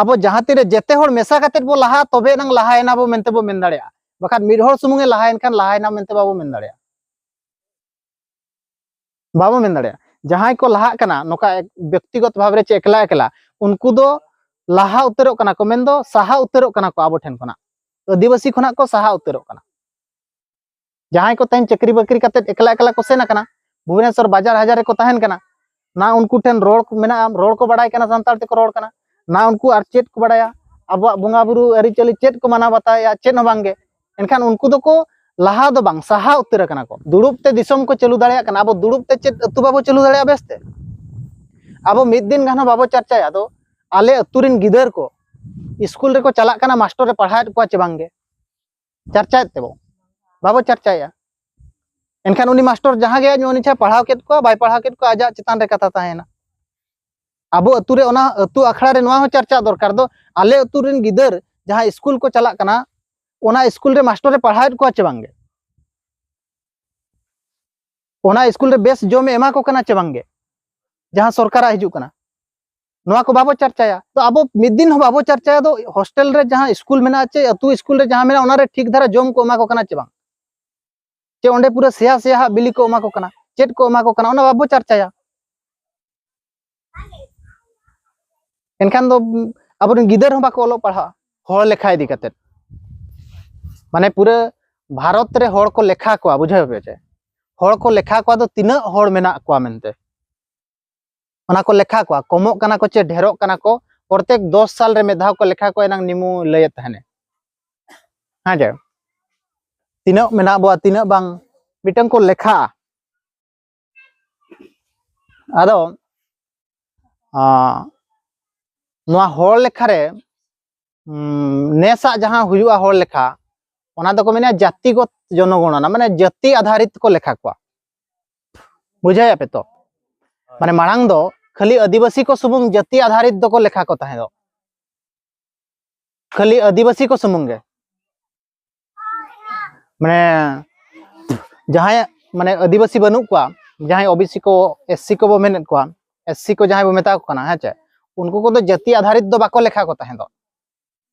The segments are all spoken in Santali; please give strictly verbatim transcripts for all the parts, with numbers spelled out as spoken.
ᱟᱵᱚ ᱡᱟᱦᱟᱸ ᱛᱤᱱᱟᱹᱜ ᱡᱮᱛᱮ ᱦᱚᱲ ᱢᱮᱥᱟ ᱠᱟᱛᱮᱫ ᱵᱚ ᱞᱟᱦᱟᱜᱼᱟ, ᱛᱚᱵᱮ ᱮᱱᱟᱝ ᱞᱟᱦᱟᱭᱮᱱᱟ ᱵᱚ ᱢᱮᱱᱛᱮ ᱵᱚ ᱢᱮᱱ ᱫᱟᱲᱮᱭᱟᱜᱼᱟ᱾ ᱵᱟᱠᱷᱟᱱ ᱢᱤᱫ ᱦᱚᱲ ᱥᱩᱢᱩᱝ ᱮ ᱞᱟᱦᱟᱭᱮᱱ ᱠᱷᱟᱱ ᱞᱟᱦᱟᱭᱮᱱᱟ ᱢᱮᱱᱛᱮ ᱵᱟᱵᱚ ᱢᱮᱱ ᱫᱟᱲᱮᱭᱟᱜᱼᱟ᱾ ᱵᱟᱵᱚ ᱢᱮᱱ ᱫᱟᱲᱮᱭᱟᱜᱼᱟ᱾ ᱡᱟᱦᱟᱸᱭ ᱠᱚ ᱞᱟᱦᱟᱜ ᱠᱟᱱᱟ ᱱᱚᱝᱠᱟ ᱵᱮᱠᱛᱤᱜᱚᱛ ᱵᱷᱟᱵᱽ ᱨᱮ ᱪᱮ ᱮᱠᱞᱟ ᱮᱠᱞᱟ, ᱩᱱᱠᱩ ᱫᱚ ᱞᱟᱦᱟ ᱩᱛᱟᱹᱨᱚᱜ ᱠᱟᱱᱟ ᱠᱚ, ᱢᱮᱱᱫᱚ ᱥᱟᱦᱟ ᱩᱛᱟᱹᱨᱚᱜ ᱠᱟᱱᱟ ᱠᱚ ᱟᱵᱚ ᱴᱷᱮᱱ ᱠᱷᱚᱱᱟᱜ, ᱟᱹᱫᱤᱵᱟᱹᱥᱤ ᱠᱷᱚᱱᱟᱜ ᱠᱚ ᱥᱟᱦᱟ ᱩᱛᱟᱹᱨᱚᱜ ᱠᱟᱱᱟ᱾ ᱡᱟᱦᱟᱸᱭ ᱠᱚ ᱛᱮᱦᱮᱧ ᱪᱟᱹᱠᱨᱤ ᱵᱟᱹᱠᱨᱤ ᱠᱟᱛᱮᱫ ᱮᱠᱞᱟ ᱮᱠᱞᱟ ᱠᱚ ᱥᱮᱱ ᱟᱠᱟᱱᱟ, ᱵᱷᱩᱵᱽᱱᱮᱥᱚᱨ ᱵᱟᱡᱟᱨ ᱦᱟᱡᱟᱨ ᱨᱮᱠᱚ ᱛᱟᱦᱮᱱ ᱠᱟᱱᱟ, ᱱᱟ ᱩᱱᱠᱩ ᱴᱷᱮᱱ ᱨᱚᱲ ᱠᱚ ᱢᱮᱱᱟᱜᱼᱟ, ᱨᱚᱲ ᱠᱚ ᱵᱟᱲᱟᱭ ᱠᱟᱱᱟ, ᱥᱟᱱᱛᱟᱲ ᱛᱮᱠᱚ ᱨᱚᱲ ᱠᱟᱱᱟ, ᱱᱟ ᱩᱱᱠᱩ ᱟᱨ ᱪᱮᱫ ᱠᱚ ᱵᱟᱲᱟᱭᱟ, ᱟᱵᱚᱣᱟᱜ ᱵᱚᱸᱜᱟ ᱵᱩᱨᱩ ᱟᱹᱨᱤᱪᱟᱹᱞᱤ ᱪᱮᱫ ᱠᱚ ᱢᱟᱱᱟᱣ ᱵᱟᱛᱟᱣᱮᱫᱼᱟ, ᱪᱮᱫ ᱦᱚᱸ ᱵᱟᱝᱜᱮ᱾ ᱮᱱᱠᱷᱟᱱ ᱩᱱᱠᱩ ᱫᱚᱠᱚ ᱞᱟᱦᱟ ᱫᱚ ᱵᱟᱝ, ᱥᱟᱦᱟ ᱩᱛᱟᱹᱨ ᱟᱠᱟᱱᱟ ᱠᱚ᱾ ᱫᱩᱲᱩᱵ ᱛᱮ ᱫᱤᱥᱚᱢ ᱠᱚ ᱪᱟᱹᱞᱩ ᱫᱟᱲᱮᱭᱟᱜ ᱠᱟᱱᱟ, ᱟᱵᱚ ᱫᱩᱲᱩᱵ ᱛᱮ ᱪᱮᱫ ᱟᱹᱛᱩ ᱵᱟᱵᱚ ᱪᱟᱹᱞᱩ ᱫᱟᱲᱮᱭᱟᱜᱼᱟ ᱵᱮᱥᱛᱮ? ᱟᱵᱚ ᱢᱤᱫ ᱫᱤᱱ ᱜᱟᱱ ᱦᱚᱸ ᱵᱟᱵᱚ ᱪᱟᱨᱪᱟᱭᱟ᱾ ᱟᱫᱚ ᱟᱞᱮ ᱟᱹᱛᱩ ᱨᱮᱱ ᱜᱤᱫᱟᱹᱨ ᱠᱚ ᱤᱥᱠᱩᱞ ᱨᱮᱠᱚ ᱪᱟᱞᱟᱜ ᱠᱟᱱᱟ, ᱢᱟᱥᱴᱚᱨ ᱮ ᱯᱟᱲᱦᱟᱣᱮᱫ ᱠᱚᱣᱟ ᱪᱮ ᱵᱟᱝᱜᱮ? ᱪᱟᱨᱪᱟᱭᱮᱫ ᱛᱮᱵᱚ, ᱵᱟᱵᱚ ᱪᱟᱨᱪᱟᱭᱟ᱾ ᱮᱱᱠᱷᱟᱱ ᱩᱱᱤ ᱢᱟᱥᱴᱚᱨ ᱡᱟᱦᱟᱸ ᱜᱮ ᱟᱡ ᱩᱱᱤ ᱪᱷᱟ ᱯᱟᱲᱦᱟᱣ ᱠᱮᱫ ᱠᱚᱣᱟ, ᱵᱟᱭ ᱯᱟᱲᱦᱟᱣ ᱠᱮᱫ ᱠᱚᱣᱟ, ᱟᱡᱟᱜ ᱪᱮᱛᱟᱱ ᱨᱮ ᱠᱟᱛᱷᱟ ᱛᱟᱦᱮᱸᱭᱮᱱᱟ᱾ ᱟᱵᱚ ᱟᱹᱛᱩ ᱨᱮ, ᱚᱱᱟ ᱟᱹᱛᱩ ᱟᱠᱷᱲᱟ ᱨᱮ ᱱᱚᱣᱟ ᱦᱚᱸ ᱪᱟᱨᱪᱟ ᱫᱚᱨᱠᱟᱨ ᱫᱚ, ᱟᱞᱮ ᱟᱹᱛᱩ ᱨᱮᱱ ᱜᱤᱫᱟᱹᱨ ᱡᱟᱦᱟᱸ ᱤᱥᱠᱩᱞ ᱠᱚ ᱪᱟᱞᱟᱜ ᱠᱟᱱᱟ, ᱚᱱᱟ ᱤᱥᱠᱩᱞ ᱨᱮ ᱢᱟᱥᱴᱚᱨ ᱮ ᱯᱟᱲᱦᱟᱣᱮᱫ ᱠᱚᱣᱟ ᱪᱮ ᱵᱟᱝᱜᱮ? ᱚᱱᱟ ᱤᱥᱠᱩᱞ ᱨᱮ ᱵᱮᱥ ᱡᱚᱢ ᱮ ᱮᱢᱟ ᱠᱚ ᱠᱟᱱᱟ ᱪᱮ ᱵᱟᱝᱜᱮ, ᱡᱟᱦᱟᱸ ᱥᱚᱨᱠᱟᱨᱟᱜ ᱦᱤᱡᱩᱜ ᱠᱟᱱᱟ? ᱱᱚᱣᱟ ᱠᱚ ᱵᱟᱵᱚ ᱪᱟᱨᱪᱟᱭᱟ᱾ ᱛᱚ ᱟᱵᱚ ᱢᱤᱫ ᱫᱤᱱ ᱦᱚᱸ ᱵᱟᱵᱚ ᱪᱟᱨᱪᱟᱭᱟ ᱫᱚ ᱦᱳᱥᱴᱮᱞ ᱨᱮ ᱡᱟᱦᱟᱸ ᱤᱥᱠᱩᱞ ᱢᱮᱱᱟᱜᱼᱟ ᱪᱮ ᱟᱹᱛᱩ ᱤᱥᱠᱩᱞ ᱨᱮ ᱡᱟᱦᱟᱸ ᱢᱮᱱᱟᱜᱼᱟ, ᱚᱱᱟ ᱨᱮ ᱴᱷᱤᱠ ᱫᱷᱟᱨᱟ ᱡᱚᱢ ᱠᱚ ᱮᱢᱟ ᱠᱚ ᱠᱟᱱᱟ ᱪᱮ ᱵᱟᱝ? ᱪᱮ ᱚᱸᱰᱮ ᱯᱩᱨᱟᱹ ᱥᱮᱭᱟ ᱥᱮᱭᱟ ᱦᱟᱜ ᱵᱤᱞᱤ ᱠᱚ ᱮᱢᱟ ᱠᱚ ᱠᱟᱱᱟ, ᱪᱮᱫ ᱠᱚ ᱮᱢᱟ ᱠᱚ ᱠᱟᱱᱟ, ᱚᱱᱟ ᱵᱟᱵᱚ ᱪᱟᱨᱪᱟᱭᱟ᱾ ᱮᱱᱠᱷᱟᱱ ᱫᱚ ᱟᱵᱚᱨᱮᱱ ᱜᱤᱫᱟᱹᱨ ᱦᱚᱸ ᱵᱟᱠᱚ ᱚᱞᱚᱜ ᱯᱟᱲᱦᱟᱜᱼᱟ᱾ ᱦᱚᱲ ᱞᱮᱠᱷᱟ ᱤᱫᱤ ᱠᱟᱛᱮᱫ, ᱢᱟᱱᱮ ᱯᱩᱨᱟᱹ ᱵᱷᱟᱨᱚᱛ ᱨᱮ ᱦᱚᱲ ᱠᱚ ᱞᱮᱠᱷᱟ ᱠᱚᱣᱟ, ᱵᱩᱡᱷᱟᱹᱣ ᱯᱮ ᱪᱮ? ᱦᱚᱲ ᱠᱚ ᱞᱮᱠᱷᱟ ᱠᱚᱣᱟ ᱫᱚ ᱛᱤᱱᱟᱹᱜ ᱦᱚᱲ ᱢᱮᱱᱟᱜ ᱠᱚᱣᱟ ᱢᱮᱱᱛᱮ᱾ ᱚᱱᱟ ᱠᱚ ᱞᱮᱠᱷᱟ ᱠᱚᱣᱟ, ᱠᱚᱢᱚᱜ ᱠᱟᱱᱟ ᱠᱚ ᱪᱮ ᱰᱷᱮᱨᱚᱜ ᱠᱟᱱᱟ ᱠᱚ, ᱯᱨᱚᱛᱮᱠ ᱫᱚᱥ ᱥᱟᱞ ᱨᱮ ᱢᱤᱫ ᱫᱷᱟᱣ ᱠᱚ ᱞᱮᱠᱷᱟ ᱠᱚᱣᱟ, ᱮᱱᱟᱝ ᱱᱤᱢᱩ ᱞᱟᱹᱭᱮᱫ ᱛᱟᱦᱮᱱᱮ᱾ ᱦᱮᱸ ᱪᱮ? ᱛᱤᱱᱟᱹᱜ ᱢᱮᱱᱟᱜ ᱵᱚᱣᱟ, ᱛᱤᱱᱟᱹᱜ ᱵᱟᱝ, ᱢᱤᱫᱴᱟᱝ ᱠᱚ ᱞᱮᱠᱷᱟᱜᱼᱟ᱾ ᱟᱫᱚ, ᱟᱸ, ᱱᱚᱣᱟ ᱦᱚᱲ ᱞᱮᱠᱷᱟ ᱨᱮ, ᱩᱸ, ᱱᱮᱥᱟᱜ ᱡᱟᱦᱟᱸ ᱦᱩᱭᱩᱜᱼᱟ ᱦᱚᱲ ᱞᱮᱠᱷᱟ, ᱚᱱᱟ ᱫᱚᱠᱚ ᱢᱮᱱᱟ ᱡᱟᱛᱤᱜᱚᱛ ᱡᱚᱱᱚᱜᱚᱬᱚᱱᱟ, ᱢᱟᱱᱮ ᱡᱟᱹᱛᱤ ᱟᱫᱷᱟᱨᱤᱛ ᱠᱚ ᱞᱮᱠᱷᱟ ᱠᱚᱣᱟ᱾ ᱵᱩᱡᱷᱟᱹᱣᱮᱫ ᱯᱮ ᱛᱚ? ᱢᱟᱱᱮ ᱢᱟᱲᱟᱝ ᱫᱚ ᱠᱷᱟᱹᱞᱤ ᱟᱹᱫᱤᱵᱟᱹᱥᱤ ᱠᱚ ᱥᱩᱢᱩᱝ ᱡᱟᱹᱛᱤ ᱟᱫᱷᱟᱨᱤᱛ ᱫᱚᱠᱚ ᱞᱮᱠᱷᱟ ᱠᱚ ᱛᱟᱦᱮᱸ ᱫᱚ, ᱠᱷᱟᱹᱞᱤ ᱟᱹᱫᱤᱵᱟᱹᱥᱤ ᱠᱚ ᱥᱩᱢᱩᱝ ᱜᱮ᱾ ᱢᱟᱱᱮ ᱡᱟᱦᱟᱸᱭ ᱢᱟᱱᱮ ᱟᱹᱫᱤᱵᱟᱹᱥᱤ ᱵᱟᱹᱱᱩᱜ ᱠᱚᱣᱟ, ᱡᱟᱦᱟᱸᱭ ᱳᱵᱤᱥᱤ ᱠᱚ, ᱮᱥᱥᱤ ᱠᱚᱵᱚ ᱢᱮᱱᱮᱫ ᱠᱚᱣᱟ, ᱮᱥᱥᱤ ᱠᱚ ᱡᱟᱦᱟᱸᱭ ᱵᱚ ᱢᱮᱛᱟ ᱠᱚ ᱠᱟᱱᱟ, ᱦᱮᱸ ᱪᱮ, ᱩᱱᱠᱩ ᱠᱚᱫᱚ ᱡᱟᱹᱛᱤ ᱟᱫᱷᱟᱨᱤᱛ ᱫᱚ ᱵᱟᱠᱚ ᱞᱮᱠᱷᱟ ᱠᱚ ᱛᱟᱦᱮᱸ ᱫᱚ᱾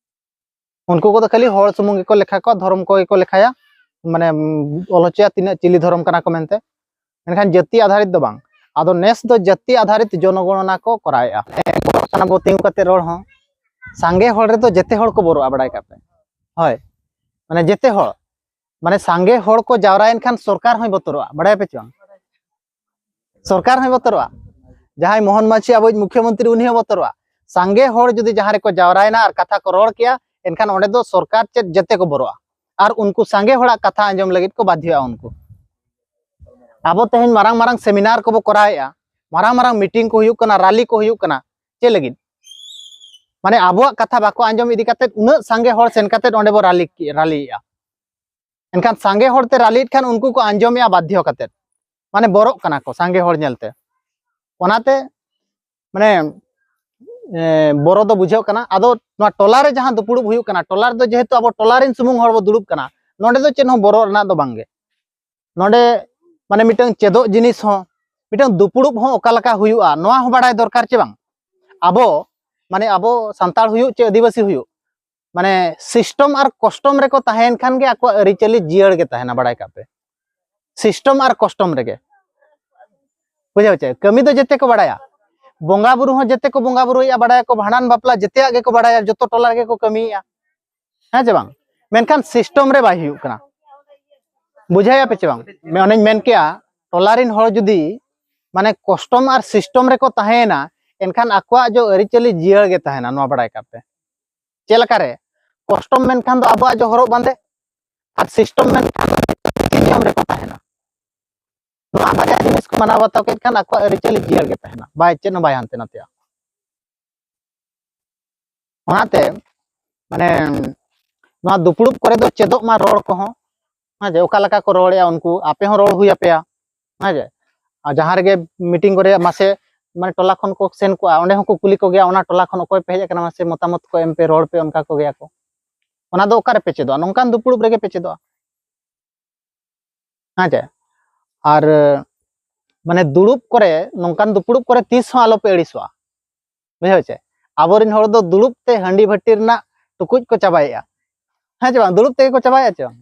ᱩᱱᱠᱩ ᱠᱚᱫᱚ ᱠᱷᱟᱹᱞᱤ ᱦᱚᱲ ᱥᱩᱢᱩᱝ ᱜᱮᱠᱚ ᱞᱮᱠᱷᱟ ᱠᱚᱣᱟ, ᱫᱷᱚᱨᱚᱢ ᱠᱚᱜᱮ ᱠᱚ ᱞᱮᱠᱷᱟᱭᱟ, ᱢᱟᱱᱮ ᱚᱞ ᱦᱚᱪᱚᱭᱟ ᱛᱤᱱᱟᱹᱜ ᱪᱤᱞᱤ ᱫᱷᱚᱨᱚᱢ ᱠᱟᱱᱟ ᱠᱚ ᱢᱮᱱᱛᱮ᱾ ᱢᱮᱱᱠᱷᱟᱱ ᱡᱟᱹᱛᱤ ᱟᱫᱷᱟᱨᱤᱛ ᱫᱚ ᱵᱟᱝ᱾ ᱟᱫᱚ ᱱᱮᱥ ᱫᱚ ᱡᱟᱹᱛᱤ ᱟᱫᱷᱟᱨᱤᱛ ᱡᱚᱱᱚᱜᱚᱬᱚᱱᱟ ᱠᱚ ᱠᱚᱨᱟᱣᱮᱫᱼᱟ᱾ ᱵᱚᱞᱚᱜ ᱠᱟᱱᱟ ᱵᱚ ᱛᱤᱸᱜᱩ ᱠᱟᱛᱮ ᱨᱚᱲ ᱦᱚᱸ᱾ ᱥᱟᱸᱜᱮ ᱦᱚᱲ ᱨᱮᱫᱚ ᱡᱮᱛᱮ ᱦᱚᱲ ᱠᱚ ᱵᱚᱨᱚᱜᱼᱟ, ᱵᱟᱲᱟᱭ ᱠᱟᱜ ᱯᱮ᱾ ᱦᱳᱭ, ᱢᱟᱱᱮ ᱡᱮᱛᱮ ᱦᱚᱲ, ᱢᱟᱱᱮ ᱥᱟᱸᱜᱮ ᱦᱚᱲ ᱠᱚ ᱡᱟᱣᱨᱟᱭᱮᱱ ᱠᱷᱟᱱ ᱥᱚᱨᱠᱟᱨ ᱦᱚᱸᱭ ᱵᱚᱛᱚᱨᱚᱜᱼᱟ, ᱵᱟᱲᱟᱭ ᱯᱮ ᱪᱮ ᱵᱟᱝ? ᱥᱚᱨᱠᱟᱨ ᱦᱚᱸᱭ ᱵᱚᱛᱚᱨᱚᱜᱼᱟ᱾ ᱡᱟᱦᱟᱸᱭ ᱢᱳᱦᱚᱱ ᱢᱟᱹᱡᱷᱤ ᱟᱵᱚᱭᱤᱡ ᱢᱩᱠᱷᱭᱚᱢᱚᱱᱛᱨᱤ, ᱩᱱᱤ ᱦᱚᱸ ᱵᱚᱛᱚᱨᱚᱜᱼᱟ᱾ ᱥᱟᱸᱜᱮ ᱦᱚᱲ ᱡᱩᱫᱤ ᱡᱟᱦᱟᱸ ᱨᱮᱠᱚ ᱡᱟᱣᱨᱟᱭᱮᱱᱟ ᱟᱨ ᱠᱟᱛᱷᱟ ᱠᱚ ᱨᱚᱲ ᱠᱮᱜᱼᱟ, ᱮᱱᱠᱷᱟᱱ ᱚᱸᱰᱮ ᱫᱚ ᱥᱚᱨᱠᱟᱨ ᱪᱮᱫ ᱡᱮᱛᱮ ᱠᱚ ᱵᱚᱨᱚᱜᱼᱟ᱾ ᱟᱨ ᱩᱱᱠᱩ ᱥᱟᱸᱜᱮ ᱦᱚᱲᱟᱜ ᱠᱟᱛᱷᱟ ᱟᱸᱡᱚᱢ ᱞᱟᱹᱜᱤᱫ ᱠᱚ ᱵᱟᱫᱷᱭᱚᱜᱼᱟ ᱩᱱᱠᱩ᱾ ᱟᱵᱚ ᱛᱮᱦᱮᱧ ᱢᱟᱨᱟᱝ ᱢᱟᱨᱟᱝ ᱥᱮᱢᱤᱱᱟᱨ ᱠᱚᱵᱚ ᱠᱚᱨᱟᱣᱮᱫᱼᱟ, ᱢᱟᱨᱟᱝ ᱢᱟᱨᱟᱝ ᱢᱤᱴᱤᱝ ᱠᱚ ᱦᱩᱭᱩᱜ ᱠᱟᱱᱟ, ᱨᱟᱞᱤ ᱠᱚ ᱦᱩᱭᱩᱜ ᱠᱟᱱᱟ, ᱪᱮᱫ ᱞᱟᱹᱜᱤᱫ? ᱢᱟᱱᱮ ᱟᱵᱚᱣᱟᱜ ᱠᱟᱛᱷᱟ ᱵᱟᱠᱚ ᱟᱸᱡᱚᱢ ᱤᱫᱤ ᱠᱟᱛᱮᱫ ᱩᱱᱟᱹᱜ ᱥᱟᱸᱜᱮ ᱦᱚᱲ ᱥᱮᱱ ᱠᱟᱛᱮᱫ ᱚᱸᱰᱮ ᱵᱚ ᱨᱟᱞᱤ ᱠᱮ-, ᱨᱟᱞᱤᱭᱮᱫᱼᱟ᱾ ᱮᱱᱠᱷᱟᱱ ᱥᱟᱸᱜᱮ ᱦᱚᱲ ᱛᱮ ᱨᱟᱞᱤᱭᱮᱫ ᱠᱷᱟᱱ ᱩᱱᱠᱩ ᱠᱚ ᱟᱸᱡᱚᱢᱮᱫᱼᱟ ᱵᱟᱫᱷᱭᱚ ᱠᱟᱛᱮᱫ, ᱢᱟᱱᱮ ᱵᱚᱨᱚᱜ ᱠᱟᱱᱟ ᱠᱚ ᱥᱟᱸᱜᱮ ᱦᱚᱲ ᱧᱮᱞᱛᱮ᱾ ᱚᱱᱟᱛᱮ ᱢᱟᱱᱮ, ᱮ, ᱵᱚᱨᱚ ᱫᱚ ᱵᱩᱡᱷᱟᱹᱜ ᱠᱟᱱᱟ᱾ ᱟᱫᱚ ᱱᱚᱣᱟ ᱴᱚᱞᱟ ᱨᱮ ᱡᱟᱦᱟᱸ ᱫᱩᱯᱲᱩᱵ ᱦᱩᱭᱩᱜ ᱠᱟᱱᱟ, ᱴᱚᱞᱟ ᱨᱮᱫᱚ ᱡᱮᱦᱮᱛᱩ ᱟᱵᱚ ᱴᱚᱞᱟ ᱨᱮᱱ ᱥᱩᱢᱩᱝ ᱦᱚᱲ ᱵᱚ ᱫᱩᱲᱩᱵ ᱠᱟᱱᱟ, ᱱᱚᱰᱮ ᱫᱚ ᱪᱮᱫ ᱦᱚᱸ ᱵᱚᱨᱚ ᱨᱮᱱᱟᱜ ᱫᱚ ᱵᱟᱝᱜᱮ᱾ ᱱᱚᱰᱮ ᱢᱟᱱᱮ ᱢᱤᱫᱴᱟᱝ ᱪᱮᱫᱚᱜ ᱡᱤᱱᱤᱥ ᱦᱚᱸ, ᱢᱤᱫᱴᱟᱝ ᱫᱩᱯᱲᱩᱵ ᱦᱚᱸ ᱚᱠᱟ ᱞᱮᱠᱟ ᱦᱩᱭᱩᱜᱼᱟ, ᱱᱚᱣᱟ ᱦᱚᱸ ᱵᱟᱲᱟᱭ ᱫᱚᱨᱠᱟᱨ ᱪᱮ ᱵᱟᱝ? ᱟᱵᱚ, ᱢᱟᱱᱮ ᱟᱵᱚ ᱥᱟᱱᱛᱟᱲ ᱦᱩᱭᱩᱜ ᱪᱮ ᱟᱹᱫᱤᱵᱟᱹᱥᱤ ᱦᱩᱭᱩᱜ, ᱢᱟᱱᱮ system ᱟᱨ custom ᱨᱮᱠᱚ ᱛᱟᱦᱮᱸᱭᱮᱱ ᱠᱷᱟᱱ ᱜᱮ ᱟᱠᱚᱣᱟᱜ ᱟᱹᱨᱤᱪᱟᱹᱞᱤ ᱡᱤᱭᱟᱹᱲ ᱜᱮ ᱛᱟᱦᱮᱱᱟ, ᱵᱟᱲᱟᱭ ᱠᱟᱜ ᱯᱮ᱾ System ᱟᱨ custom ᱨᱮᱜᱮ, ᱵᱩᱡᱷᱟᱹᱣ ᱪᱮ? ᱠᱟᱹᱢᱤ ᱫᱚ ᱡᱮᱛᱮ ᱠᱚ ᱵᱟᱲᱟᱭᱟ, ᱵᱚᱸᱜᱟ ᱵᱩᱨᱩ ᱦᱚᱸ ᱡᱮᱛᱮ ᱠᱚ ᱵᱚᱸᱜᱟ ᱵᱩᱨᱩᱭᱮᱫᱼᱟ, ᱵᱟᱲᱟᱭᱟᱠᱚ, ᱵᱷᱟᱸᱰᱟᱱ ᱵᱟᱯᱞᱟ ᱡᱮᱛᱮᱭᱟᱜ ᱜᱮᱠᱚ ᱵᱟᱲᱟᱭᱟ, ᱡᱚᱛᱚ ᱴᱚᱞᱟ ᱨᱮᱜᱮ ᱠᱚ ᱠᱟᱹᱢᱤᱭᱮᱫᱼᱟ, ᱦᱮᱸ ᱪᱮ ᱵᱟᱝ? ᱢᱮᱱᱠᱷᱟᱱ system ᱨᱮ ᱵᱟᱭ ᱦᱩᱭᱩᱜ ᱠᱟᱱᱟ, ᱵᱩᱡᱷᱟᱹᱣᱮᱫᱼᱟ ᱯᱮ ᱪᱮ ᱵᱟᱝ? ᱚᱱᱮᱧ ᱢᱮᱱ ᱠᱮᱜᱼᱟ, ᱴᱚᱞᱟ ᱨᱮᱱ ᱦᱚᱲ ᱡᱩᱫᱤ ᱢᱟᱱᱮ custom ᱟᱨ system ᱨᱮᱠᱚ ᱛᱟᱦᱮᱸᱭᱮᱱᱟ, ᱮᱱᱠᱷᱟᱱ ᱟᱠᱚᱣᱟᱜ ᱡᱚ ᱟᱹᱨᱤᱪᱟᱹᱞᱤ ᱡᱤᱭᱟᱹᱲ ᱜᱮ ᱛᱟᱦᱮᱱᱟ, ᱱᱚᱣᱟ ᱵᱟᱲᱟᱭ ᱠᱟᱜ ᱯᱮ᱾ ᱪᱮᱫ ᱞᱮᱠᱟᱨᱮ? Custom ᱢᱮᱱᱠᱷᱟᱱ ᱫᱚ ᱟᱵᱚᱣᱟᱜ ᱡᱚ ᱦᱚᱨᱚᱜ ᱵᱟᱸᱫᱮ, ᱟᱨ system ᱢᱮᱱᱠᱷᱟᱱ ᱫᱚ ᱱᱤᱭᱚᱢ ᱨᱮᱠᱚ ᱛᱟᱦᱮᱱᱟ᱾ ᱱᱚᱣᱟ ᱵᱟᱨᱭᱟ ᱡᱤᱱᱤᱥ ᱠᱚ ᱢᱟᱱᱟᱣ ᱵᱟᱛᱟᱣ ᱠᱮᱫ ᱠᱷᱟᱱ ᱟᱠᱚᱣᱟᱜ ᱟᱹᱨᱤᱪᱟᱹᱞᱤ ᱡᱤᱭᱟᱹᱲ ᱜᱮ ᱛᱟᱦᱮᱱᱟ, ᱵᱟᱭ, ᱪᱮᱫ ᱦᱚᱸ ᱵᱟᱭ ᱦᱟᱱᱛᱮ ᱱᱟᱛᱮᱜᱼᱟ᱾ ᱚᱱᱟᱛᱮ ᱢᱟᱱᱮ ᱱᱚᱣᱟ ᱫᱩᱯᱲᱩᱵ ᱠᱚᱨᱮ ᱫᱚ ᱪᱮᱫᱚᱜ ᱢᱟ ᱨᱚᱲ ᱠᱚᱦᱚᱸ, ᱦᱮᱸ ᱡᱮ ᱚᱠᱟ ᱞᱮᱠᱟ ᱠᱚ ᱨᱚᱲᱮᱫᱼᱟ ᱩᱱᱠᱩ, ᱟᱯᱮ ᱦᱚᱸ ᱨᱚᱲ ᱦᱩᱭ ᱟᱯᱮᱭᱟ, ᱦᱮᱸ ᱡᱮ᱾ ᱟᱨ ᱡᱟᱦᱟᱸ ᱨᱮᱜᱮ meeting ᱠᱚᱨᱮ ᱢᱟᱥᱮ ᱢᱟᱱᱮ ᱴᱚᱞᱟ ᱠᱷᱚᱱ ᱠᱚ ᱥᱮᱱ ᱠᱚᱜᱼᱟ, ᱚᱸᱰᱮ ᱦᱚᱸᱠᱚ ᱠᱩᱞᱤ ᱠᱚᱜᱮᱭᱟ, ᱚᱱᱟ ᱴᱚᱞᱟ ᱠᱷᱚᱱ ᱚᱠᱚᱭ ᱯᱮ ᱦᱮᱡ ᱟᱠᱟᱱᱟ, ᱢᱟᱥᱮ ᱢᱚᱛᱟᱢᱚᱛ ᱠᱚ ᱮᱢ ᱯᱮ, ᱨᱚᱲ ᱯᱮ, ᱚᱱᱠᱟ ᱠᱚᱜᱮᱭᱟ ᱠᱚ᱾ ᱚᱱᱟ ᱫᱚ ᱚᱠᱟ ᱨᱮᱯᱮ ᱪᱮᱫᱚᱜᱼᱟ? ᱱᱚᱝᱠᱟᱱ ᱫᱩᱯᱲᱩᱵ ᱨᱮᱜᱮ ᱯᱮ ᱪᱮᱫᱚᱜᱼᱟ, ᱦᱮᱸ ᱪᱮ? ᱟᱨ ᱢᱟᱱᱮ ᱫᱩᱲᱩᱵ ᱠᱚᱨᱮ, ᱱᱚᱝᱠᱟᱱ ᱫᱩᱯᱲᱩᱵ ᱠᱚᱨᱮ ᱛᱤᱥ ᱦᱚᱸ ᱟᱞᱚ ᱯᱮ ᱟᱹᱲᱤᱥᱚᱜᱼᱟ᱾ ᱵᱩᱡᱷᱟᱹᱣ ᱪᱮ? ᱟᱵᱚᱨᱮᱱ ᱦᱚᱲ ᱫᱚ ᱫᱩᱲᱩᱵ ᱛᱮ ᱦᱟᱺᱰᱤ ᱵᱷᱟᱹᱴᱤ ᱨᱮᱱᱟᱜ ᱴᱩᱠᱩᱡ ᱠᱚ ᱪᱟᱵᱟᱭᱮᱫᱼᱟ᱾ ᱦᱮᱸ ᱪᱮ ᱵᱟᱝ? ᱫᱩᱲᱩᱵ ᱛᱮᱜᱮ ᱠᱚ ᱪᱟᱵᱟᱭᱮᱫᱼᱟ ᱪᱮ ᱵᱟᱝ?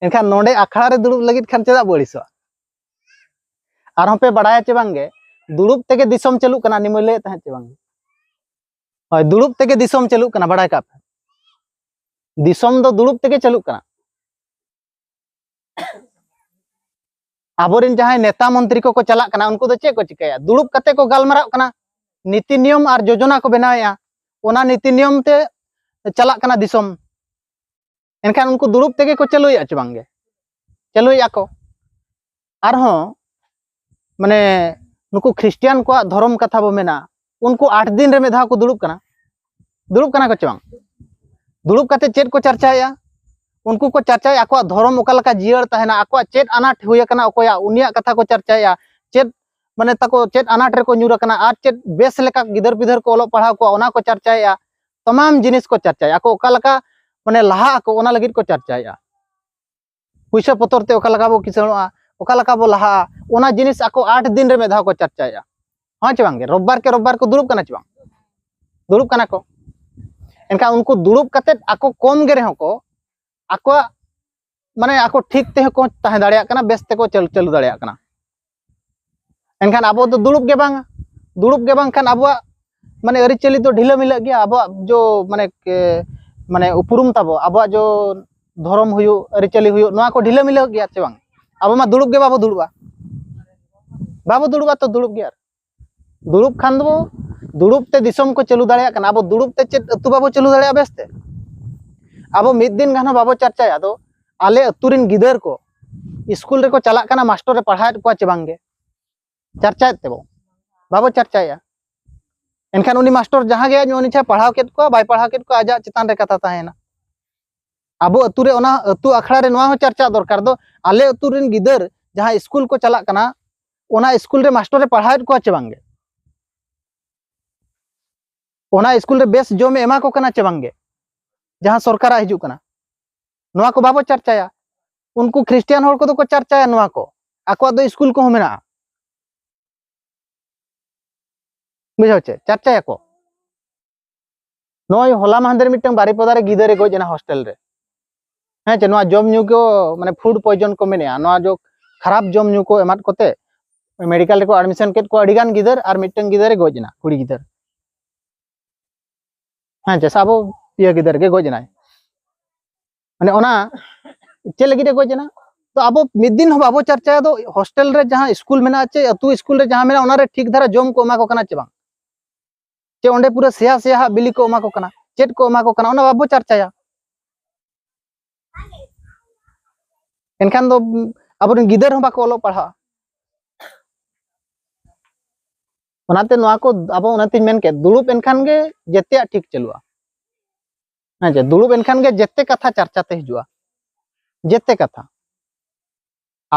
ᱮᱱᱠᱷᱟᱱ ᱱᱚᱰᱮ ᱟᱠᱷᱲᱟ ᱨᱮ ᱫᱩᱲᱩᱵ ᱞᱟᱹᱜᱤᱫ ᱠᱷᱟᱱ ᱪᱮᱫᱟᱜ ᱵᱚ ᱟᱹᱲᱤᱥᱚᱜᱼᱟ? ᱟᱨᱦᱚᱸ ᱯᱮ ᱵᱟᱲᱟᱭᱟ ᱪᱮ ᱵᱟᱝ ᱜᱮ, ᱫᱩᱲᱩᱵ ᱛᱮᱜᱮ ᱫᱤᱥᱚᱢ ᱪᱟᱹᱞᱩᱜ ᱠᱟᱱᱟ, ᱱᱤᱢᱟᱹᱭ ᱞᱟᱹᱭᱮᱫ ᱛᱟᱦᱮᱸᱫ ᱪᱮ ᱵᱟᱝ? ᱦᱳᱭ, ᱫᱩᱲᱩᱵ ᱛᱮᱜᱮ ᱫᱤᱥᱚᱢ ᱪᱟᱹᱞᱩᱜ ᱠᱟᱱᱟ, ᱵᱟᱲᱟᱭ ᱠᱟᱜ ᱯᱮ᱾ ᱫᱤᱥᱚᱢ ᱫᱚ ᱫᱩᱲᱩᱵ ᱛᱮᱜᱮ ᱪᱟᱹᱞᱩᱜ ᱠᱟᱱᱟ᱾ ᱟᱵᱚᱨᱮᱱ ᱡᱟᱦᱟᱸᱭ ᱱᱮᱛᱟ ᱢᱚᱱᱛᱨᱤ ᱠᱚᱠᱚ ᱪᱟᱞᱟᱜ ᱠᱟᱱᱟ, ᱩᱱᱠᱩ ᱫᱚ ᱪᱮᱫ ᱠᱚ ᱪᱤᱠᱟᱹᱭᱟ? ᱫᱩᱲᱩᱵ ᱠᱟᱛᱮ ᱠᱚ ᱜᱟᱞᱢᱟᱨᱟᱜ ᱠᱟᱱᱟ, ᱱᱤᱛᱤ ᱱᱤᱭᱚᱢ ᱟᱨ ᱡᱳᱡᱚᱱᱟ ᱠᱚ ᱵᱮᱱᱟᱣᱮᱫᱼᱟ, ᱚᱱᱟ ᱱᱤᱛᱤ ᱱᱤᱭᱚᱢ ᱛᱮ ᱪᱟᱞᱟᱜ ᱠᱟᱱᱟ ᱫᱤᱥᱚᱢ᱾ ᱮᱱᱠᱷᱟᱱ ᱩᱱᱠᱩ ᱫᱩᱲᱩᱵ ᱛᱮᱜᱮ ᱠᱚ ᱪᱟᱹᱞᱩᱭᱮᱫᱼᱟ ᱪᱮ ᱵᱟᱝᱜᱮ? ᱪᱟᱹᱞᱩᱭᱮᱫᱼᱟ ᱠᱚ᱾ ᱟᱨᱦᱚᱸ ᱢᱟᱱᱮ ᱱᱩᱠᱩ ᱠᱷᱨᱤᱥᱴᱤᱭᱟᱱ ᱠᱚᱣᱟᱜ ᱫᱷᱚᱨᱚᱢ ᱠᱟᱛᱷᱟ ᱵᱚ ᱢᱮᱱᱟ, ᱩᱱᱠᱩ ᱟᱴ ᱫᱤᱱ ᱨᱮ ᱢᱤᱫ ᱫᱷᱟᱣ ᱠᱚ ᱫᱩᱲᱩᱵ ᱠᱟᱱᱟ᱾ ᱫᱩᱲᱩᱵ ᱠᱟᱱᱟ ᱠᱚ ᱪᱮ ᱵᱟᱝ? ᱫᱩᱲᱩᱵ ᱠᱟᱛᱮ ᱪᱮᱫ ᱠᱚ ᱪᱟᱨᱪᱟᱭᱮᱫᱼᱟ? ᱩᱱᱠᱩ ᱠᱚ ᱪᱟᱨᱪᱟᱭᱟ ᱟᱠᱚᱣᱟᱜ ᱫᱷᱚᱨᱚᱢ ᱚᱠᱟ ᱞᱮᱠᱟ ᱡᱤᱭᱟᱹᱲ ᱛᱟᱦᱮᱱᱟ, ᱟᱠᱚᱣᱟᱜ ᱪᱮᱫ ᱟᱱᱟᱴ ᱦᱩᱭ ᱟᱠᱟᱱᱟ, ᱚᱠᱚᱭᱟᱜ, ᱩᱱᱤᱭᱟᱜ ᱠᱟᱛᱷᱟ ᱠᱚ ᱪᱟᱨᱪᱟᱭᱟ᱾ ᱪᱮᱫ ᱢᱟᱱᱮ ᱛᱟᱠᱚ ᱪᱮᱫ ᱟᱱᱟᱴ ᱨᱮᱠᱚ ᱧᱩᱨ ᱟᱠᱟᱱᱟ ᱟᱨ ᱪᱮᱫ ᱵᱮᱥ ᱞᱮᱠᱟ ᱜᱤᱫᱟᱹᱨ ᱯᱤᱫᱟᱹᱨ ᱠᱚ ᱚᱞᱚᱜ ᱯᱟᱲᱦᱟᱣ ᱠᱚᱣᱟ, ᱚᱱᱟ ᱠᱚ ᱪᱟᱨᱪᱟᱭᱮᱫᱼᱟ᱾ ᱛᱟᱢᱟᱢ ᱡᱤᱱᱤᱥ ᱠᱚ ᱪᱟᱨᱪᱟᱭᱟ, ᱟᱠᱚ ᱚᱠᱟ ᱞᱮᱠᱟ ᱢᱟᱱᱮ ᱞᱟᱦᱟᱜ ᱟᱠᱚ, ᱚᱱᱟ ᱞᱟᱹᱜᱤᱫ ᱠᱚ ᱪᱟᱨᱪᱟᱭᱮᱫᱼᱟ᱾ ᱯᱩᱭᱥᱟᱹ ᱯᱚᱛᱚᱨ ᱛᱮ ᱚᱠᱟ ᱞᱮᱠᱟ ᱵᱚ ᱠᱤᱥᱟᱹᱬᱚᱜᱼᱟ, ᱚᱠᱟ ᱞᱮᱠᱟ ᱵᱚ ᱞᱟᱦᱟᱜᱼᱟ, ᱚᱱᱟ ᱡᱤᱱᱤᱥ ᱟᱠᱚ ᱟᱴ ᱫᱤᱱ ᱨᱮ ᱢᱤᱫ ᱫᱷᱟᱣ ᱠᱚ ᱪᱟᱨᱪᱟᱭᱮᱫᱼᱟ᱾ ᱦᱮᱸ ᱪᱮ ᱵᱟᱝ ᱜᱮ? ᱨᱳᱵᱵᱟᱨ ᱠᱮ ᱨᱳᱵᱵᱟᱨ ᱠᱚ ᱫᱩᱲᱩᱵ ᱠᱟᱱᱟ ᱪᱮ ᱵᱟᱝ? ᱫᱩᱲᱩᱵ ᱠᱟᱱᱟ ᱠᱚ᱾ ᱮᱱᱠᱷᱟᱱ ᱩᱱᱠᱩ ᱫᱩᱲᱩᱵ ᱠᱟᱛᱮᱫ ᱟᱠᱚ ᱠᱚᱢ ᱜᱮ ᱨᱮᱦᱚᱸ ᱠᱚ ᱟᱠᱚᱣᱟᱜ ᱢᱟᱱᱮ ᱟᱠᱚ ᱴᱷᱤᱠ ᱛᱮᱦᱚᱸ ᱠᱚ ᱛᱟᱦᱮᱸ ᱫᱟᱲᱮᱭᱟᱜ ᱠᱟᱱᱟ, ᱵᱮᱥ ᱛᱮᱠᱚ ᱪᱟᱹᱞ-, ᱪᱟᱹᱞᱩ ᱫᱟᱲᱮᱭᱟᱜ ᱠᱟᱱᱟ᱾ ᱮᱱᱠᱷᱟᱱ ᱟᱵᱚ ᱫᱚ ᱫᱩᱲᱩᱵ ᱜᱮ ᱵᱟᱝ, ᱫᱩᱲᱩᱵ ᱜᱮ ᱵᱟᱝᱠᱷᱟᱱ ᱟᱵᱚᱣᱟᱜ ᱢᱟᱱᱮ ᱟᱹᱨᱤᱪᱟᱹᱞᱤ ᱫᱚ ᱰᱷᱤᱞᱟᱹ ᱢᱤᱞᱟᱹᱜ ᱜᱮᱭᱟ᱾ ᱟᱵᱚᱣᱟᱜ ᱡᱚ ᱢᱟᱱᱮ ᱠᱮ-, ᱢᱟᱱᱮ ᱩᱯᱨᱩᱢ ᱛᱟᱵᱚ, ᱟᱵᱚᱣᱟᱜ ᱡᱚ ᱫᱷᱚᱨᱚᱢ ᱦᱩᱭᱩᱜ, ᱟᱹᱨᱤᱪᱟᱹᱞᱤ ᱦᱩᱭᱩᱜ, ᱱᱚᱣᱟ ᱠᱚ ᱰᱷᱤᱞᱟᱹ ᱢᱤᱞᱟᱹᱜ ᱜᱮᱭᱟ ᱪᱮ ᱵᱟᱝ? ᱟᱵᱚ ᱢᱟ ᱫᱩᱲᱩᱵ ᱜᱮ ᱵᱟᱵᱚ ᱫᱩᱲᱩᱵᱼᱟ, ᱵᱟᱵᱚ ᱫᱩᱲᱩᱵᱼᱟ ᱛᱚ ᱫᱩᱲᱩᱵ ᱜᱮ᱾ ᱟᱨ ᱫᱩᱲᱩᱵ ᱠᱷᱟᱱ ᱫᱚ ᱫᱩᱲᱩᱵ ᱛᱮ ᱫᱤᱥᱚᱢ ᱠᱚ ᱪᱟᱹᱞᱩ ᱫᱟᱲᱮᱭᱟᱜ ᱠᱟᱱᱟ, ᱟᱵᱚ ᱫᱩᱲᱩᱵ ᱛᱮ ᱪᱮᱫ ᱟᱹᱛᱩ ᱵᱟᱵᱚ ᱪᱟᱹᱞᱩ ᱫᱟᱲᱮᱭᱟᱜᱼᱟ ᱵᱮᱥᱛᱮ? ᱟᱵᱚ ᱢᱤᱫ ᱫᱤᱱ ᱜᱟᱱ ᱦᱚᱸ ᱵᱟᱵᱚ ᱪᱟᱨᱪᱟᱭᱟ᱾ ᱟᱫᱚ ᱟᱞᱮ ᱟᱹᱛᱩ ᱨᱮᱱ ᱜᱤᱫᱟᱹᱨ ᱠᱚ ᱤᱥᱠᱩᱞ ᱨᱮᱠᱚ ᱪᱟᱞᱟᱜ ᱠᱟᱱᱟ, ᱢᱟᱥᱴᱚᱨ ᱮ ᱯᱟᱲᱦᱟᱣᱮᱫ ᱠᱚᱣᱟ ᱪᱮ ᱵᱟᱝᱜᱮ? ᱪᱟᱨᱪᱟᱭᱮᱫ ᱛᱮᱵᱚ ᱵᱟᱵᱚ ᱪᱟᱨᱪᱟᱭᱟ᱾ ᱮᱱᱠᱷᱟᱱ ᱩᱱᱤ ᱢᱟᱥᱴᱚᱨ ᱡᱟᱦᱟᱸ ᱜᱮ ᱟᱡ ᱩᱱᱤ ᱪᱷᱟᱭ ᱯᱟᱲᱦᱟᱣ ᱠᱮᱫ ᱠᱚᱣᱟ, ᱵᱟᱭ ᱯᱟᱲᱦᱟᱣ ᱠᱮᱫ ᱠᱚᱣᱟ, ᱟᱡᱟᱜ ᱪᱮᱛᱟᱱ ᱨᱮ ᱠᱟᱛᱷᱟ ᱛᱟᱦᱮᱸᱭᱮᱱᱟ᱾ ᱟᱵᱚ ᱟᱹᱛᱩ ᱨᱮ ᱚᱱᱟ ᱟᱹᱛᱩ ᱟᱠᱷᱲᱟ ᱨᱮ ᱱᱚᱣᱟ ᱦᱚᱸ ᱪᱟᱨᱪᱟ ᱫᱚᱨᱠᱟᱨ ᱫᱚ, ᱟᱞᱮ ᱟᱹᱛᱩ ᱨᱮᱱ ᱜᱤᱫᱟᱹᱨ ᱡᱟᱦᱟᱸ ᱤᱥᱠᱩᱞ ᱠᱚ ᱪᱟᱞᱟᱜ ᱠᱟᱱᱟ, ᱚᱱᱟ ᱤᱥᱠᱩᱞ ᱨᱮ ᱢᱟᱥᱴᱚᱨ ᱮ ᱯᱟᱲᱦᱟᱣᱮᱫ ᱠᱚᱣᱟ ᱪᱮ ᱵᱟᱝᱜᱮ? ᱚᱱᱟ ᱤᱥᱠᱩᱞ ᱨᱮ ᱵᱮᱥ ᱡᱚᱢ ᱮ ᱮᱢᱟ ᱠᱚ ᱠᱟᱱᱟ ᱪᱮ ᱵᱟᱝᱜᱮ? ᱡᱟᱦᱟᱸ ᱥᱚᱨᱠᱟᱨᱟᱜ ᱦᱤᱡᱩᱜ ᱠᱟᱱᱟ, ᱱᱚᱣᱟ ᱠᱚ ᱵᱟᱵᱚ ᱪᱟᱨᱪᱟᱭᱟ᱾ ᱩᱱᱠᱩ ᱠᱷᱨᱤᱥᱴᱤᱭᱟᱱ ᱦᱚᱲ ᱠᱚᱫᱚ ᱠᱚ ᱪᱟᱨᱪᱟᱭᱟ ᱱᱚᱣᱟ ᱠᱚ, ᱟᱠᱚᱣᱟᱜ ᱫᱚ ᱤᱥᱠᱩᱞ ᱠᱚᱦᱚᱸ ᱢᱮᱱᱟᱜᱼᱟ᱾ ᱵᱩᱡᱷᱟᱹᱣ ᱪᱮ? ᱪᱟᱨᱪᱟᱭᱟᱠᱚ᱾ ᱱᱚᱜᱼᱚᱭ ᱦᱚᱞᱟ ᱢᱟᱦᱫᱮᱨ ᱢᱤᱫᱴᱟᱝ ᱵᱟᱨᱤᱯᱚᱫᱟ ᱨᱮ ᱜᱤᱫᱟᱹᱨᱮ ᱜᱚᱡ ᱮᱱᱟ ᱦᱳᱥᱴᱮᱞ ᱨᱮ᱾ ᱦᱮᱸ ᱪᱮ, ᱱᱚᱣᱟ ᱡᱚᱢ ᱧᱩ ᱠᱚ, ᱢᱟᱱᱮ, ᱯᱷᱩᱰ ᱯᱚᱭᱡᱚᱱ ᱠᱚ ᱢᱮᱱᱮᱜᱼᱟ, ᱱᱚᱣᱟ ᱡᱚ ᱠᱷᱟᱨᱟᱯ ᱡᱚᱢ ᱧᱩ ᱠᱚ ᱮᱢᱟᱫ ᱠᱚᱛᱮ ᱢᱮᱰᱤᱠᱮᱞ ᱨᱮᱠᱚ ᱮᱰᱢᱤᱥᱚᱱ ᱠᱮᱫ ᱠᱚᱣᱟ ᱟᱹᱰᱤ ᱜᱟᱱ ᱜᱤᱫᱟᱹᱨ, ᱟᱨ ᱢᱤᱫᱴᱟᱝ ᱜᱤᱫᱟᱹᱨᱮ ᱜᱚᱡ ᱮᱱᱟ, ᱠᱩᱲᱤ ᱜᱤᱫᱟᱹᱨ᱾ ᱦᱮᱸ ᱪᱮ, ᱥᱟᱵᱚ ᱤᱭᱟᱹ ᱜᱤᱫᱟᱹᱨ ᱜᱮ ᱜᱚᱡ ᱮᱱᱟᱭ᱾ ᱢᱟᱱᱮ, ᱚᱱᱟ ᱪᱮᱫ ᱞᱟᱹᱜᱤᱫ ᱮ ᱜᱚᱡ ᱮᱱᱟ? ᱛᱚ ᱟᱵᱚ ᱢᱤᱫ ᱫᱤᱱ ᱦᱚᱸ ᱵᱟᱵᱚ ᱪᱟᱨᱪᱟᱭᱟ ᱫᱚ ᱦᱳᱥᱴᱮᱞ ᱨᱮ ᱡᱟᱦᱟᱸ ᱥᱠᱩᱞ ᱢᱮᱱᱟᱜᱼᱟ ᱪᱮ ᱟᱹᱛᱩ ᱥᱠᱩᱞ ᱨᱮ ᱡᱟᱦᱟᱸ ᱢᱮᱱᱟᱜᱼᱟ, ᱚᱱᱟᱨᱮ ᱴᱷᱤᱠ ᱫᱷᱟᱨᱟ ᱡᱚᱢ ᱠᱚ ᱮᱢᱟ ᱠᱚ ᱠᱟᱱᱟ ᱪᱮ ᱵᱟᱝ? ᱪᱮ ᱚᱸᱰᱮ ᱯᱩᱨᱟᱹ ᱥᱮᱭᱟ ᱥᱮᱭᱟ ᱦᱟᱜ ᱵᱤᱞᱤ ᱠᱚ ᱮᱢᱟ ᱠᱚ ᱠᱟᱱᱟ, ᱪᱮᱫ ᱠᱚ ᱮᱢᱟ ᱠᱚ ᱠᱟᱱᱟ, ᱚᱱᱟ ᱵᱟᱵᱚ ᱪᱟᱨᱪᱟᱭᱟ᱾ ᱮᱱᱠᱷᱟᱱ ᱫᱚ, ᱩᱢ, ᱟᱵᱚᱨᱮᱱ ᱜᱤᱫᱟᱹᱨ ᱦᱚᱸ ᱵᱟᱠᱚ ᱚᱞᱚᱜ ᱯᱟᱲᱦᱟᱜᱼᱟ᱾ ᱚᱱᱟᱛᱮ ᱱᱚᱣᱟ ᱠᱚ ᱟᱵᱚ, ᱚᱱᱟᱛᱮᱧ ᱢᱮᱱ ᱠᱮᱫ, ᱫᱩᱲᱩᱵ ᱮᱱᱠᱷᱟᱱ ᱜᱮ ᱡᱮᱛᱮᱭᱟᱜ ᱴᱷᱤᱠ ᱪᱟᱹᱞᱩᱜᱼᱟ᱾ ᱦᱮᱸ ᱪᱮ, ᱫᱩᱲᱩᱵ ᱮᱱᱠᱷᱟᱱ ᱜᱮ ᱡᱮᱛᱮ ᱠᱟᱛᱷᱟ ᱪᱟᱨᱪᱟ ᱛᱮ ᱦᱤᱡᱩᱜᱼᱟ, ᱡᱮᱛᱮ ᱠᱟᱛᱷᱟ᱾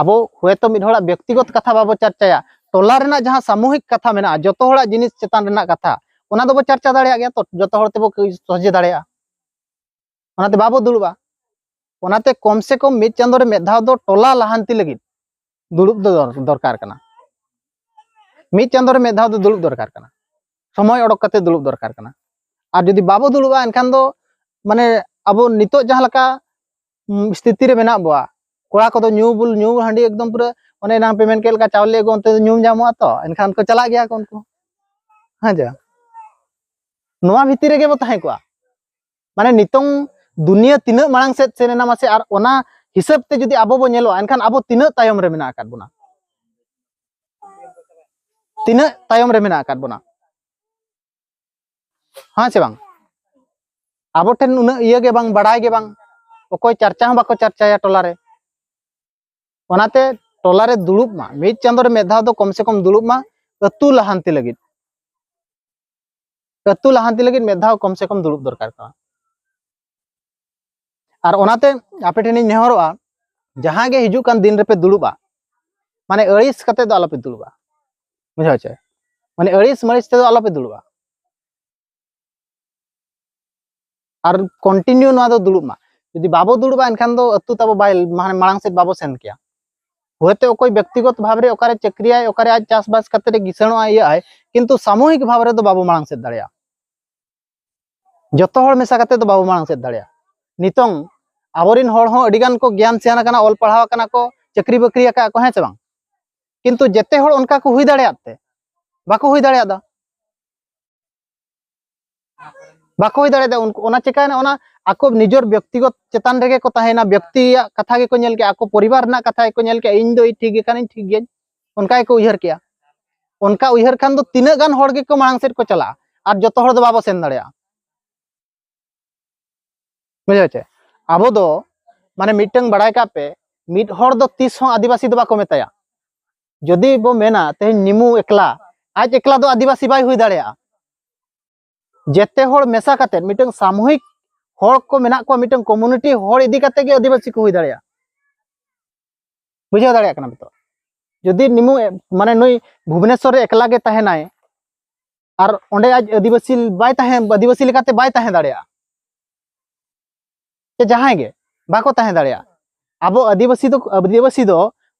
ᱟᱵᱚ ᱦᱚᱭᱛᱚ ᱢᱤᱫ ᱦᱚᱲᱟᱜ ᱵᱮᱠᱛᱤᱜᱚᱛ ᱠᱟᱛᱷᱟ ᱵᱟᱵᱚ ᱪᱟᱨᱪᱟᱭᱟ, ᱴᱚᱞᱟ ᱨᱮᱱᱟᱜ ᱡᱟᱦᱟᱸ ᱥᱟᱢᱩᱦᱤᱠ ᱠᱟᱛᱷᱟ ᱢᱮᱱᱟᱜᱼᱟ, ᱡᱚᱛᱚ ᱦᱚᱲᱟᱜ ᱡᱤᱱᱤᱥ ᱪᱮᱛᱟᱱ ᱨᱮᱱᱟᱜ ᱠᱟᱛᱷᱟ, ᱚᱱᱟ ᱫᱚᱵᱚ ᱪᱟᱨᱪᱟ ᱫᱟᱲᱮᱭᱟᱜ ᱜᱮᱭᱟ ᱛᱚ, ᱡᱚᱛᱚ ᱦᱚᱲ ᱛᱮᱵᱚ ᱥᱚᱡᱷᱮ ᱫᱟᱲᱮᱭᱟᱜᱼᱟ᱾ ᱚᱱᱟᱛᱮ ᱵᱟᱵᱚ ᱫᱩᱲᱩᱵᱼᱟ᱾ ᱚᱱᱟᱛᱮ ᱠᱚᱢ ᱥᱮ ᱠᱚᱢ ᱢᱤᱫ ᱪᱟᱸᱫᱳ ᱨᱮ ᱢᱤᱫ ᱫᱷᱟᱣ ᱫᱚ ᱴᱚᱞᱟ ᱞᱟᱦᱟᱱᱛᱤ ᱞᱟᱹᱜᱤᱫ ᱫᱩᱲᱩᱵ ᱫᱚ ᱫᱚᱨ-, ᱫᱚᱨᱠᱟᱨ ᱠᱟᱱᱟ᱾ ᱢᱤᱫ ᱪᱟᱸᱫᱳ ᱨᱮ ᱢᱤᱫ ᱫᱷᱟᱣ ᱫᱚ ᱫᱩᱲᱩᱵ ᱫᱚᱨᱠᱟᱨ ᱠᱟᱱᱟ, ᱥᱚᱢᱚᱭ ᱚᱰᱚᱠ ᱠᱟᱛᱮ ᱫᱩᱲᱩᱵ ᱫᱚᱨᱠᱟᱨ ᱠᱟᱱᱟ᱾ ᱟᱨ ᱡᱩᱫᱤ ᱵᱟᱵᱚ ᱫᱩᱲᱩᱵᱼᱟ, ᱮᱱᱠᱷᱟᱱ ᱫᱚ, ᱢᱟᱱᱮ, ᱟᱵᱚ ᱱᱤᱛᱚᱜ ᱡᱟᱦᱟᱸ ᱞᱮᱠᱟ, ᱩᱢ, ᱥᱛᱷᱤᱛᱤ ᱨᱮ ᱢᱮᱱᱟᱜ ᱵᱚᱣᱟ, ᱠᱚᱲᱟ ᱠᱚᱫᱚ ᱧᱩ ᱵᱩᱞ, ᱧᱩ ᱦᱟᱺᱰᱤ ᱮᱠᱫᱚᱢ ᱯᱩᱨᱟᱹ, ᱚᱱᱮ ᱮᱱᱟᱝ ᱯᱮ ᱢᱮᱱ ᱠᱮᱫ ᱞᱮᱠᱟ, ᱪᱟᱣᱞᱮ ᱟᱹᱜᱩ ᱚᱱᱛᱮ ᱫᱚ ᱧᱩ ᱧᱟᱢᱚᱜᱼᱟ ᱛᱚ, ᱮᱱᱠᱷᱟᱱ ᱠᱚ ᱪᱟᱞᱟᱜ ᱜᱮᱭᱟ ᱠᱚ ᱩᱱᱠᱩ᱾ ᱦᱮᱸ ᱡᱮ, ᱱᱚᱣᱟ ᱵᱷᱤᱛᱤᱨ ᱨᱮᱜᱮ ᱵᱚ ᱛᱟᱦᱮᱸ ᱠᱚᱜᱼᱟ᱾ ᱢᱟᱱᱮ, ᱱᱤᱛᱚᱝ ᱫᱩᱱᱤᱭᱟᱹ ᱛᱤᱱᱟᱹᱜ ᱢᱟᱲᱟᱝ ᱥᱮᱫ ᱥᱮᱱ ᱮᱱᱟ ᱢᱟᱥᱮ, ᱟᱨ ᱚᱱᱟ ᱦᱤᱥᱟᱹᱵ ᱛᱮ ᱡᱩᱫᱤ ᱟᱵᱚ ᱵᱚ ᱧᱮᱞᱚᱜᱼᱟ, ᱮᱱᱠᱷᱟᱱ ᱟᱵᱚ ᱛᱤᱱᱟᱹᱜ ᱛᱟᱭᱚᱢ ᱨᱮ ᱢᱮᱱᱟᱜ ᱟᱠᱟᱫ ᱵᱚᱱᱟ? ᱛᱤᱱᱟᱹᱜ ᱛᱟᱭᱚᱢ ᱨᱮ ᱢᱮᱱᱟᱜ ᱟᱠᱟᱫ ᱵᱚᱱᱟ? ᱦᱮᱸ ᱥᱮ ᱵᱟᱝ? ᱟᱵᱚ ᱴᱷᱮᱱ ᱩᱱᱟᱹᱜ ᱤᱭᱟᱹ ᱜᱮ ᱵᱟᱝ, ᱵᱟᱲᱟᱭ ᱜᱮ ᱵᱟᱝ, ᱚᱠᱚᱭ ᱪᱟᱨᱪᱟ ᱦᱚᱸ ᱵᱟᱠᱚ ᱪᱟᱨᱪᱟᱭᱟ ᱴᱚᱞᱟ ᱨᱮ᱾ ᱚᱱᱟᱛᱮ ᱴᱚᱞᱟ ᱨᱮ ᱫᱩᱲᱩᱵ ᱢᱟ, ᱢᱤᱫ ᱪᱟᱸᱫᱳ ᱨᱮ ᱢᱤᱫ ᱫᱷᱟᱣ ᱫᱚ ᱠᱚᱢ ᱥᱮ ᱠᱚᱢ ᱫᱩᱲᱩᱵ ᱢᱟ, ᱟᱹᱛᱩ ᱞᱟᱦᱟᱱᱛᱤ ᱞᱟᱹᱜᱤᱫ, ᱟᱹᱛᱩ ᱞᱟᱦᱟᱱᱛᱤ ᱞᱟᱹᱜᱤᱫ ᱢᱤᱫ ᱫᱷᱟᱣ ᱠᱚᱢ ᱥᱮ ᱠᱚᱢ ᱫᱩᱲᱩᱵ ᱫᱚᱨᱠᱟᱨ ᱠᱟᱱᱟ᱾ ᱟᱨ ᱚᱱᱟᱛᱮ ᱟᱯᱮ ᱴᱷᱮᱱᱤᱧ ᱱᱮᱦᱚᱨᱚᱜᱼᱟ, ᱡᱟᱦᱟᱸ ᱜᱮ ᱦᱤᱡᱩᱜ ᱠᱟᱱ ᱫᱤᱱ ᱨᱮᱯᱮ ᱫᱩᱲᱩᱵᱼᱟ, ᱢᱟᱱᱮ, ᱟᱹᱲᱤᱥ ᱠᱟᱛᱮ ᱫᱚ ᱟᱞᱚᱯᱮ ᱫᱩᱲᱩᱵᱼᱟ, ᱵᱩᱡᱷᱟᱹᱣ ᱪᱮ? ᱢᱟᱱᱮ, ᱟᱹᱲᱤᱥ ᱢᱟᱹᱲᱤᱥ ᱛᱮᱫᱚ ᱟᱞᱚᱯᱮ ᱫᱩᱲᱩᱵᱼᱟ᱾ ᱟᱨ ᱠᱚᱱᱴᱤᱱᱤᱭᱩ ᱱᱚᱣᱟ ᱫᱚ ᱫᱩᱲᱩᱵ ᱢᱟ᱾ ᱡᱩᱫᱤ ᱵᱟᱵᱚ ᱫᱩᱲᱩᱵᱟ, ᱮᱱᱠᱷᱟᱱ ᱫᱚ ᱟᱹᱛᱩ ᱛᱟᱵᱚ ᱵᱟᱭ, ᱢᱟᱱᱮ, ᱢᱟᱲᱟᱝ ᱥᱮᱫ ᱵᱟᱵᱚ ᱥᱮᱱ ᱠᱮᱭᱟ᱾ ᱦᱚᱭᱛᱳ ᱚᱠᱚᱭ ᱵᱮᱠᱛᱤᱜᱚᱛ ᱵᱷᱟᱵᱽ ᱨᱮ ᱚᱠᱟᱨᱮ ᱪᱟᱹᱠᱨᱤᱭᱟᱭ, ᱚᱠᱟᱨᱮ ᱟᱡ ᱪᱟᱥᱵᱟᱥ ᱠᱟᱛᱮ ᱨᱮ ᱠᱤᱥᱟᱹᱬᱚᱜ ᱟᱭ, ᱤᱭᱟᱹᱜ ᱟᱭ, ᱠᱤᱱᱛᱩ ᱥᱟᱢᱩᱦᱤᱠ ᱵᱷᱟᱵᱽ ᱨᱮᱫᱚ ᱵᱟᱵᱚ ᱢᱟᱲᱟᱝ ᱥᱮᱫ ᱫᱟᱲᱮᱭᱟᱜᱼᱟ᱾ ᱡᱚᱛᱚ ᱦᱚᱲ ᱢᱮᱥᱟ ᱠᱟᱛᱮ ᱫᱚ ᱵᱟᱵᱚ ᱢᱟᱲᱟᱝ ᱥᱮᱫ ᱫᱟᱲᱮᱭᱟᱜᱼᱟ᱾ ᱱᱤᱛᱚᱝ ᱟᱵᱚᱨᱮᱱ ᱦᱚᱲ ᱦᱚᱸ ᱟᱹᱰᱤ ᱜᱟᱱ ᱠᱚ ᱜᱮᱭᱟᱱ ᱥᱮᱭᱟᱱ ᱟᱠᱟᱱᱟ, ᱚᱞ ᱯᱟᱲᱦᱟᱣ ᱟᱠᱟᱱᱟ ᱠᱚ, ᱪᱟᱹᱠᱨᱤ ᱵᱟᱹᱠᱨᱤ ᱟᱠᱟᱫ ᱠᱚ, ᱦᱮᱸ ᱥᱮ ᱵᱟᱝ? ᱠᱤᱱᱛᱩ ᱡᱮᱛᱮ ᱦᱚᱲ ᱚᱱᱠᱟ ᱠᱚ ᱦᱩᱭ ᱫᱟᱲᱮᱭᱟᱜ ᱛᱮ ᱵᱟᱠᱚ ᱦᱩᱭ ᱫᱟᱲᱮᱭᱟᱜ ᱫᱚ᱾ ᱵᱟᱠᱚ ᱦᱩᱭ ᱫᱟᱲᱮᱭᱟᱫᱟ᱾ ᱩᱱᱠᱩ ᱚᱱᱟ ᱪᱤᱠᱟᱹᱭᱮᱱᱟ, ᱚᱱᱟ ᱟᱠᱚ ᱱᱤᱡᱮᱨ ᱵᱮᱠᱛᱤᱜᱚᱛ ᱪᱮᱛᱟᱱ ᱨᱮᱜᱮ ᱠᱚ ᱛᱟᱦᱮᱸᱭᱮᱱᱟ, ᱵᱮᱠᱛᱤᱭᱟᱜ ᱠᱟᱛᱷᱟ ᱜᱮᱠᱚ ᱧᱮᱞ ᱠᱮᱜᱼᱟ, ᱟᱠᱚ ᱯᱚᱨᱤᱵᱟᱨ ᱨᱮᱱᱟᱜ ᱠᱟᱛᱷᱟ ᱜᱮᱠᱚ ᱧᱮᱞ ᱠᱮᱜᱼᱟ, ᱤᱧ ᱫᱚ ᱤᱧ ᱴᱷᱤᱠ ᱜᱮ ᱠᱟᱹᱱᱟᱹᱧ, ᱴᱷᱤᱠ ᱜᱮᱭᱟᱹᱧ, ᱚᱱᱠᱟ ᱜᱮᱠᱚ ᱩᱭᱦᱟᱹᱨ ᱠᱮᱜᱼᱟ᱾ ᱚᱱᱠᱟ ᱩᱭᱦᱟᱹᱨ ᱠᱷᱟᱱ ᱫᱚ ᱛᱤᱱᱟᱹᱜ ᱜᱟᱱ ᱦᱚᱲ ᱜᱮᱠᱚ ᱢᱟᱲᱟᱝ ᱥᱮᱫ ᱠᱚ ᱪᱟᱞᱟᱜᱼᱟ ᱟᱨ ᱡᱚᱛᱚ ᱦᱚᱲ ᱫᱚ ᱵᱟᱵᱚ ᱥᱮᱱ ᱫᱟᱲᱮᱭᱟᱜᱼᱟ᱾ ᱵᱩᱡᱷᱟᱹᱣ ᱪᱮ? ᱟᱵᱚ ᱫᱚ ᱢᱟᱱᱮ ᱢᱤᱫᱴᱟᱝ ᱵᱟᱲᱟᱭ ᱠᱟᱜ ᱯᱮ, ᱢᱤᱫ ᱦᱚᱲ ᱫᱚ ᱛᱤᱥ ᱦᱚᱸ ᱟᱹᱫᱤᱵᱟᱹᱥᱤ ᱫᱚ ᱵᱟᱠᱚ ᱢᱮᱛᱟᱭᱟ᱾ ᱡᱩᱫᱤ ᱵᱚ ᱢᱮᱱᱟ ᱛᱮᱦᱮᱧ ᱱᱤᱢᱩ ᱮᱠᱞᱟ, ᱟᱡ ᱮᱠᱞᱟ ᱫᱚ ᱟᱹᱫᱤᱵᱟᱹᱥᱤ ᱵᱟᱭ ᱦᱩᱭ ᱫᱟᱲᱮᱭᱟᱜᱼᱟ᱾ ᱡᱮᱛᱮ ᱦᱚᱲ ᱢᱮᱥᱟ ᱠᱟᱛᱮ ᱢᱤᱫᱴᱟᱝ ᱥᱟᱢᱩᱦᱤᱠ ᱦᱚᱲ ᱠᱚ ᱢᱮᱱᱟᱜ ᱠᱚᱣᱟ, ᱢᱤᱫᱴᱟᱝ ᱠᱚᱢᱩᱱᱤᱴᱤ ᱦᱚᱲ ᱤᱫᱤ ᱠᱟᱛᱮ ᱜᱮ ᱟᱹᱫᱤᱵᱟᱹᱥᱤ ᱠᱚ ᱦᱩᱭ ᱫᱟᱲᱮᱭᱟᱜᱼᱟ᱾ ᱵᱩᱡᱷᱟᱹᱣ ᱫᱟᱲᱮᱭᱟᱜ ᱠᱟᱱᱟ ᱯᱮ ᱛᱚ? ᱡᱩᱫᱤ ᱱᱤᱢᱩ ᱮ-, ᱢᱟᱱᱮ ᱱᱩᱭ ᱵᱷᱩᱵᱽᱱᱮᱥᱚᱨ ᱨᱮ ᱮᱠᱞᱟ ᱜᱮ ᱛᱟᱦᱮᱱᱟᱭ ᱟᱨ ᱚᱸᱰᱮ ᱟᱡ ᱟᱹᱫᱤᱵᱟᱹᱥᱤ ᱵᱟᱭ ᱛᱟᱦᱮᱸ, ᱟᱹᱫᱤᱵᱟᱹᱥᱤ ᱞᱮᱠᱟᱛᱮ ᱵᱟᱭ ᱛᱟᱦᱮᱸ ᱫᱟᱲᱮᱭᱟᱜᱼᱟ, ᱥᱮ ᱡᱟᱦᱟᱸᱭ ᱜᱮ ᱵᱟᱠᱚ ᱛᱟᱦᱮᱸ ᱫᱟᱲᱮᱭᱟᱜᱼᱟ᱾ ᱟᱵᱚ ᱟᱹᱫᱤᱵᱟᱹᱥᱤ ᱫᱚ, ᱟᱹᱫᱤᱵᱟᱹᱥᱤ ᱫᱚ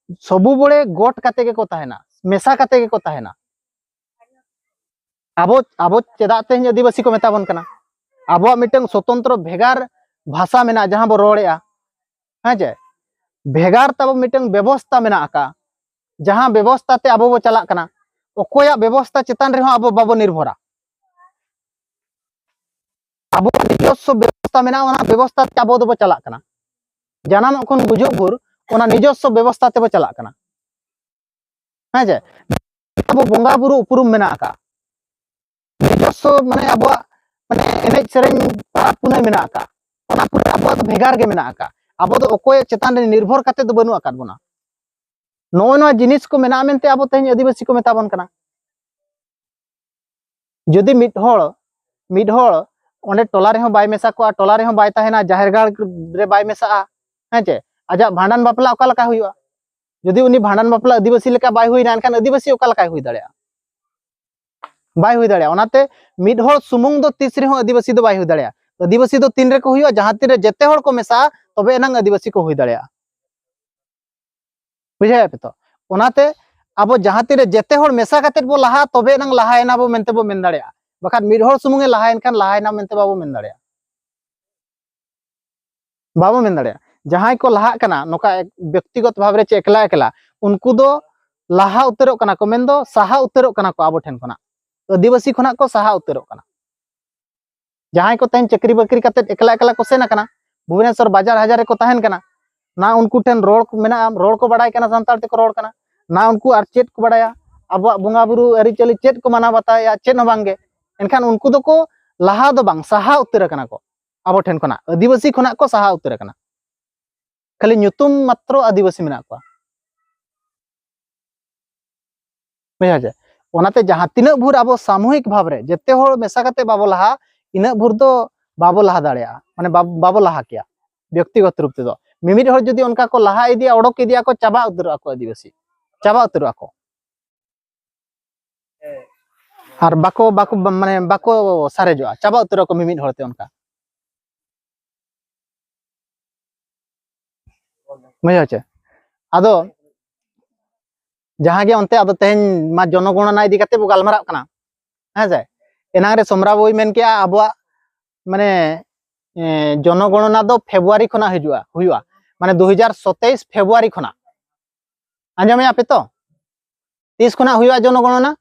ᱥᱚᱵᱩ ᱵᱚᱲᱮ ᱜᱚᱴ ᱠᱟᱛᱮ ᱜᱮᱠᱚ ᱛᱟᱦᱮᱱᱟ, ᱢᱮᱥᱟ ᱠᱟᱛᱮ ᱜᱮᱠᱚ ᱛᱟᱦᱮᱱᱟ᱾ ᱟᱵᱚ, ᱟᱵᱚ ᱪᱮᱫᱟᱜ ᱛᱮᱦᱮᱧ ᱟᱹᱫᱤᱵᱟᱹᱥᱤ ᱠᱚ ᱢᱮᱛᱟ ᱵᱚᱱ ᱠᱟᱱᱟ? ᱟᱵᱚᱣᱟᱜ ᱢᱤᱫᱴᱟᱝ ᱥᱚᱛᱚᱱᱛᱨᱚ ᱵᱷᱮᱜᱟᱨ ᱵᱷᱟᱥᱟ ᱢᱮᱱᱟᱜᱼᱟ, ᱡᱟᱦᱟᱸ ᱵᱚ ᱨᱚᱲᱮᱜᱼᱟ, ᱦᱮᱸ ᱪᱮ? ᱵᱷᱮᱜᱟᱨ ᱛᱟᱵᱚ ᱢᱤᱫᱴᱟᱝ ᱵᱮᱵᱚᱥᱛᱟ ᱢᱮᱱᱟᱜ ᱟᱠᱟᱫᱼᱟ, ᱡᱟᱦᱟᱸ ᱵᱮᱵᱚᱥᱛᱟ ᱛᱮ ᱟᱵᱚ ᱵᱚ ᱪᱟᱞᱟᱜ ᱠᱟᱱᱟ᱾ ᱚᱠᱚᱭᱟᱜ ᱵᱮᱵᱚᱥᱛᱟ ᱪᱮᱛᱟᱱ ᱨᱮᱦᱚᱸ ᱟᱵᱚ ᱵᱟᱵᱚ ᱱᱤᱨᱵᱷᱚᱨᱟ᱾ ᱟᱵᱚᱣᱟᱜ ᱱᱤᱡᱚᱥᱥᱚ ᱵᱮᱵᱚᱥᱛᱟ ᱢᱮᱱᱟᱜᱼᱟ, ᱚᱱᱟ ᱵᱮᱵᱚᱥᱛᱟ ᱛᱮ ᱟᱵᱚ ᱫᱚᱵᱚ ᱪᱟᱞᱟᱜ ᱠᱟᱱᱟ᱾ ᱡᱟᱱᱟᱢᱚᱜ ᱠᱷᱚᱱ ᱜᱩᱡᱩᱜ ᱵᱷᱳᱨ ᱚᱱᱟ ᱱᱤᱡᱚᱥᱥᱚ ᱵᱮᱵᱚᱥᱛᱟ ᱛᱮᱵᱚ ᱪᱟᱞᱟᱜ ᱠᱟᱱᱟ᱾ ᱦᱮᱸ ᱪᱮ? ᱟᱵᱚ ᱵᱚᱸᱜᱟ ᱵᱩᱨᱩ ᱩᱯᱨᱩᱢ ᱢᱮᱱᱟᱜ ᱟᱠᱟᱫᱼᱟ, ᱱᱤᱡᱚᱥᱥᱚ ᱢᱟᱱᱮ ᱟᱵᱚᱣᱟᱜ ᱢᱟᱱᱮ ᱮᱱᱮᱡ ᱥᱮᱨᱮᱧ, ᱯᱚᱨᱚᱵᱽ ᱯᱩᱱᱟᱹᱭ ᱢᱮᱱᱟᱜ ᱟᱠᱟᱫᱼᱟ, ᱚᱱᱟ ᱠᱚᱨᱮ ᱟᱵᱚᱣᱟᱜ ᱫᱚ ᱵᱷᱮᱜᱟᱨ ᱜᱮ ᱢᱮᱱᱟᱜ ᱟᱠᱟᱫᱼᱟ᱾ ᱟᱵᱚ ᱫᱚ ᱚᱠᱚᱭ ᱪᱮᱛᱟᱱ ᱨᱮ ᱱᱤᱨᱵᱷᱚᱨ ᱠᱟᱛᱮ ᱫᱚ ᱵᱟᱹᱱᱩᱜ ᱟᱠᱟᱫ ᱵᱚᱱᱟ᱾ ᱱᱚᱜᱼᱚ ᱱᱚᱣᱟ ᱡᱤᱱᱤᱥ ᱠᱚ ᱢᱮᱱᱟᱜᱼᱟ ᱢᱮᱱᱛᱮ ᱟᱵᱚ ᱛᱮᱦᱮᱧ ᱟᱹᱫᱤᱵᱟᱹᱥᱤ ᱠᱚ ᱢᱮᱛᱟ ᱵᱚᱱ ᱠᱟᱱᱟ᱾ ᱡᱩᱫᱤ ᱢᱤᱫ ᱦᱚᱲ, ᱢᱤᱫ ᱦᱚᱲ ᱚᱸᱰᱮ ᱴᱚᱞᱟ ᱨᱮᱦᱚᱸ ᱵᱟᱭ ᱢᱮᱥᱟ ᱠᱚᱜᱼᱟ, ᱴᱚᱞᱟ ᱨᱮᱦᱚᱸ ᱵᱟᱭ ᱛᱟᱦᱮᱱᱟ, ᱡᱟᱦᱮᱨ ᱜᱟᱲ ᱨᱮ ᱵᱟᱭ ᱢᱮᱥᱟᱜᱼᱟ, ᱦᱮᱸ ᱪᱮ? ᱟᱡᱟᱜ ᱵᱷᱟᱸᱰᱟᱱ ᱵᱟᱯᱞᱟ ᱚᱠᱟ ᱞᱮᱠᱟ ᱦᱩᱭᱩᱜᱼᱟ? ᱡᱩᱫᱤ ᱩᱱᱤ ᱵᱷᱟᱸᱰᱟᱱ ᱵᱟᱯᱞᱟ ᱟᱹᱫᱤᱵᱟᱹᱥᱤ ᱞᱮᱠᱟ ᱵᱟᱭ ᱦᱩᱭᱱᱟ, ᱮᱱᱠᱷᱟᱱ ᱟᱹᱫᱤᱵᱟᱹᱥᱤ ᱚᱠᱟ ᱞᱮᱠᱟᱭ ᱦᱩᱭ ᱫᱟᱲᱮᱭᱟᱜᱼᱟ? ᱵᱟᱭ ᱦᱩᱭ ᱫᱟᱲᱮᱭᱟᱜᱼᱟ᱾ ᱚᱱᱟᱛᱮ ᱢᱤᱫ ᱦᱚᱲ ᱥᱩᱢᱩᱝ ᱫᱚ ᱛᱤᱥ ᱨᱮᱦᱚᱸ ᱟᱹᱫᱤᱵᱟᱹᱥᱤ ᱫᱚ ᱵᱟᱭ ᱦᱩᱭ ᱫᱟᱲᱮᱭᱟᱜᱼᱟ᱾ ᱟᱹᱫᱤᱵᱟᱹᱥᱤ ᱫᱚ ᱛᱤᱱ ᱨᱮᱠᱚ ᱦᱩᱭᱩᱜᱼᱟ? ᱡᱟᱦᱟᱸ ᱛᱤᱱᱨᱮ ᱡᱮᱛᱮ ᱦᱚᱲ ᱠᱚ ᱢᱮᱥᱟᱜᱼᱟ, ᱛᱚᱵᱮ ᱮᱱᱟᱝ ᱟᱹᱫᱤᱵᱟᱹᱥᱤ ᱠᱚ ᱦᱩᱭ ᱫᱟᱲᱮᱭᱟᱜᱼᱟ᱾ ᱵᱩᱡᱷᱟᱹᱣᱮᱫ ᱯᱮ ᱛᱚ? ᱚᱱᱟᱛᱮ ᱟᱵᱚ ᱡᱟᱦᱟᱸ ᱛᱤᱱᱨᱮ ᱡᱮᱛᱮ ᱦᱚᱲ ᱢᱮᱥᱟ ᱠᱟᱛᱮ ᱵᱚ ᱞᱟᱦᱟᱜᱼᱟ, ᱛᱚᱵᱮ ᱮᱱᱟᱝ ᱞᱟᱦᱟᱭᱮᱱᱟ ᱵᱚ ᱢᱮᱱᱛᱮ ᱵᱚ ᱢᱮᱱ ᱫᱟᱲᱮᱭᱟᱜᱼᱟ᱾ ᱵᱟᱠᱷᱟᱱ ᱢᱤᱫ ᱦᱚᱲ ᱥᱩᱢᱩᱝ ᱮ ᱞᱟᱦᱟᱭᱮᱱ ᱠᱷᱟᱱ ᱞᱟᱦᱟᱭᱮᱱᱟ ᱢᱮᱱᱛᱮ ᱵᱟᱵᱚ ᱢᱮᱱ ᱫᱟᱲᱮᱭᱟᱜᱼᱟ᱾ ᱵᱟᱵᱚ ᱢᱮᱱ ᱫᱟᱲᱮᱭᱟᱜᱼᱟ᱾ ᱡᱟᱦᱟᱸᱭ ᱠᱚ ᱞᱟᱦᱟᱜ ᱠᱟᱱᱟ ᱱᱚᱝᱠᱟ ᱵᱮᱠᱛᱤᱜᱚᱛ ᱵᱷᱟᱵᱽ ᱨᱮ ᱪᱮ ᱮᱠᱞᱟ ᱮᱠᱞᱟ, ᱩᱱᱠᱩ ᱫᱚ ᱞᱟᱦᱟ ᱩᱛᱟᱹᱨᱚᱜ ᱠᱟᱱᱟ ᱠᱚ, ᱢᱮᱱᱫᱚ ᱥᱟᱦᱟ ᱩᱛᱟᱹᱨᱚᱜ ᱠᱟᱱᱟ ᱠᱚ ᱟᱵᱚ ᱴᱷᱮᱱ ᱠᱷᱚᱱᱟᱜ᱾ ᱟᱹᱫᱤᱵᱟᱹᱥᱤ ᱠᱷᱚᱱᱟᱜ ᱠᱚ ᱥᱟᱦᱟ ᱩᱛᱟᱹᱨᱚᱜ ᱠᱟᱱᱟ᱾ ᱡᱟᱦᱟᱸᱭ ᱠᱚ ᱛᱮᱦᱮᱧ ᱪᱟᱹᱠᱨᱤ ᱵᱟᱹᱠᱨᱤ ᱠᱟᱛᱮ ᱮᱠᱞᱟ ᱮᱠᱞᱟ ᱠᱚ ᱥᱮᱱ ᱟᱠᱟᱱᱟ, ᱵᱷᱩᱵᱽᱱᱮᱥᱚᱨ ᱵᱟᱡᱟᱨ ᱦᱟᱡᱟᱨ ᱨᱮᱠᱚ ᱛᱟᱦᱮᱱ ᱠᱟᱱᱟ, ᱱᱟ ᱩᱱᱠᱩ ᱴᱷᱮᱱ ᱨᱚᱲ ᱠᱚ ᱢᱮᱱᱟᱜᱼᱟ, ᱨᱚᱲ ᱠᱚ ᱵᱟᱲᱟᱭ ᱠᱟᱱᱟ, ᱥᱟᱱᱛᱟᱲ ᱛᱮᱠᱚ ᱨᱚᱲ ᱠᱟᱱᱟ, ᱱᱟ ᱩᱱᱠᱩ ᱟᱨ ᱪᱮᱫ ᱠᱚ ᱵᱟᱲᱟᱭᱟ, ᱟᱵᱚᱣᱟᱜ ᱵᱚᱸᱜᱟ ᱵᱩᱨᱩ ᱟᱹᱨᱤᱪᱟᱹᱞᱤ ᱪᱮᱫ ᱠᱚ ᱢᱟᱱᱟᱣ ᱵᱟᱛᱟᱣᱮᱫᱼᱟ, ᱪᱮᱫ ᱦᱚᱸ ᱵᱟᱝᱜᱮ᱾ ᱮᱱᱠᱷᱟᱱ ᱩᱱᱠᱩ ᱫᱚᱠᱚ ᱞᱟᱦᱟ ᱫᱚ ᱵᱟᱝ, ᱥᱟᱦᱟ ᱩᱛᱟᱹᱨ ᱟᱠᱟᱱᱟ ᱠᱚ ᱟᱵᱚ ᱴᱷᱮᱱ ᱠᱷᱚᱱᱟᱜ, ᱟᱹᱫᱤᱵᱟᱹᱥᱤ ᱠᱷᱚᱱᱟᱜ ᱠᱚ ᱥᱟᱦᱟ ᱩᱛᱟᱹᱨ ᱟᱠᱟᱱᱟ᱾ ᱠᱷᱟᱹᱞᱤ ᱧᱩᱛᱩᱢ ᱢᱟᱛᱨᱚ ᱟᱹᱫᱤᱵᱟᱹᱥᱤ ᱢᱮᱱᱟᱜ ᱠᱚᱣᱟ᱾ ᱵᱩᱡᱷᱟᱹᱣ ᱪᱮ? ᱚᱱᱟᱛᱮ ᱡᱟᱦᱟᱸ ᱛᱤᱱᱟᱹᱜ ᱵᱷᱳᱨ ᱟᱵᱚ ᱥᱟᱢᱩᱦᱤᱠ ᱵᱷᱟᱵᱽ ᱨᱮ ᱡᱮᱛᱮ ᱦᱚᱲ ᱢᱮᱥᱟ ᱠᱟᱛᱮ ᱵᱟᱵᱚ ᱞᱟᱦᱟ, ᱤᱱᱟᱹᱜ ᱵᱷᱳᱨ ᱫᱚ ᱵᱟᱵᱚ ᱞᱟᱦᱟ ᱫᱟᱲᱮᱭᱟᱜᱼᱟ, ᱢᱟᱱᱮ ᱵᱟᱵ-, ᱵᱟᱵᱚ ᱞᱟᱦᱟ ᱠᱮᱭᱟ ᱵᱮᱠᱛᱤᱜᱚᱛ ᱨᱩᱯ ᱛᱮᱫᱚ᱾ ᱢᱤᱢᱤᱫ ᱦᱚᱲ ᱡᱩᱫᱤ ᱚᱱᱠᱟ ᱠᱚ ᱞᱟᱦᱟ ᱤᱫᱤᱭᱟ, ᱚᱰᱚᱠ ᱤᱫᱤᱭᱟ ᱠᱚ, ᱪᱟᱵᱟ ᱩᱛᱟᱹᱨᱚᱜᱼᱟ ᱠᱚ ᱟᱹᱫᱤᱵᱟᱹᱥᱤ, ᱪᱟᱵᱟ ᱩᱛᱟᱹᱨᱚᱜᱼᱟ ᱠᱚ᱾ ᱟᱨ ᱵᱟᱠᱚ, ᱵᱟᱠᱚ, ᱢᱟᱱᱮ ᱵᱟᱠᱚ ᱥᱟᱨᱮᱡᱚᱜᱼᱟ, ᱪᱟᱵᱟ ᱩᱛᱟᱹᱨᱚᱜᱼᱟ ᱠᱚ ᱢᱤᱢᱤᱫ ᱦᱚᱲᱛᱮ ᱚᱱᱠᱟ᱾ ᱵᱩᱡᱷᱟᱹᱣ ᱪᱮ? ᱟᱫᱚ ᱡᱟᱦᱟᱸ ᱜᱮ ᱚᱱᱛᱮ, ᱟᱫᱚ ᱛᱮᱦᱮᱧ ᱢᱟ ᱡᱚᱱᱚᱜᱚᱬᱚᱱᱟ ᱤᱫᱤ ᱠᱟᱛᱮ ᱵᱚ ᱜᱟᱞᱢᱟᱨᱟᱜ ᱠᱟᱱᱟ, ᱦᱮᱸ ᱥᱮ? ᱮᱱᱟᱝ ᱨᱮ ᱥᱚᱢᱨᱟ ᱵᱟᱹᱵᱩᱭ ᱢᱮᱱ ᱠᱮᱜᱼᱟ ᱟᱵᱚᱣᱟᱜ ᱢᱟᱱᱮ, ᱮ, ᱡᱚᱱᱚᱜᱚᱬᱚᱱᱟ ᱫᱚ ᱯᱷᱮᱵᱽᱨᱩᱣᱟᱨᱤ ᱠᱷᱚᱱᱟᱜ ᱦᱤᱡᱩᱜᱼᱟ, ᱦᱩᱭᱩᱜᱼᱟ, ᱢᱟᱱᱮ ᱫᱩ ᱦᱟᱡᱟᱨ ᱥᱟᱛᱟᱥ ᱯᱷᱮᱵᱽᱨᱩᱣᱟᱨᱤ ᱠᱷᱚᱱᱟᱜ᱾ ᱟᱸᱡᱚᱢᱮᱜᱼᱟ ᱯᱮ ᱛᱚ? ᱛᱤᱥ ᱠᱷᱚᱱᱟᱜ ᱦᱩᱭᱩᱜᱼᱟ ᱡᱚᱱᱚᱜᱚᱬᱚᱱᱟ?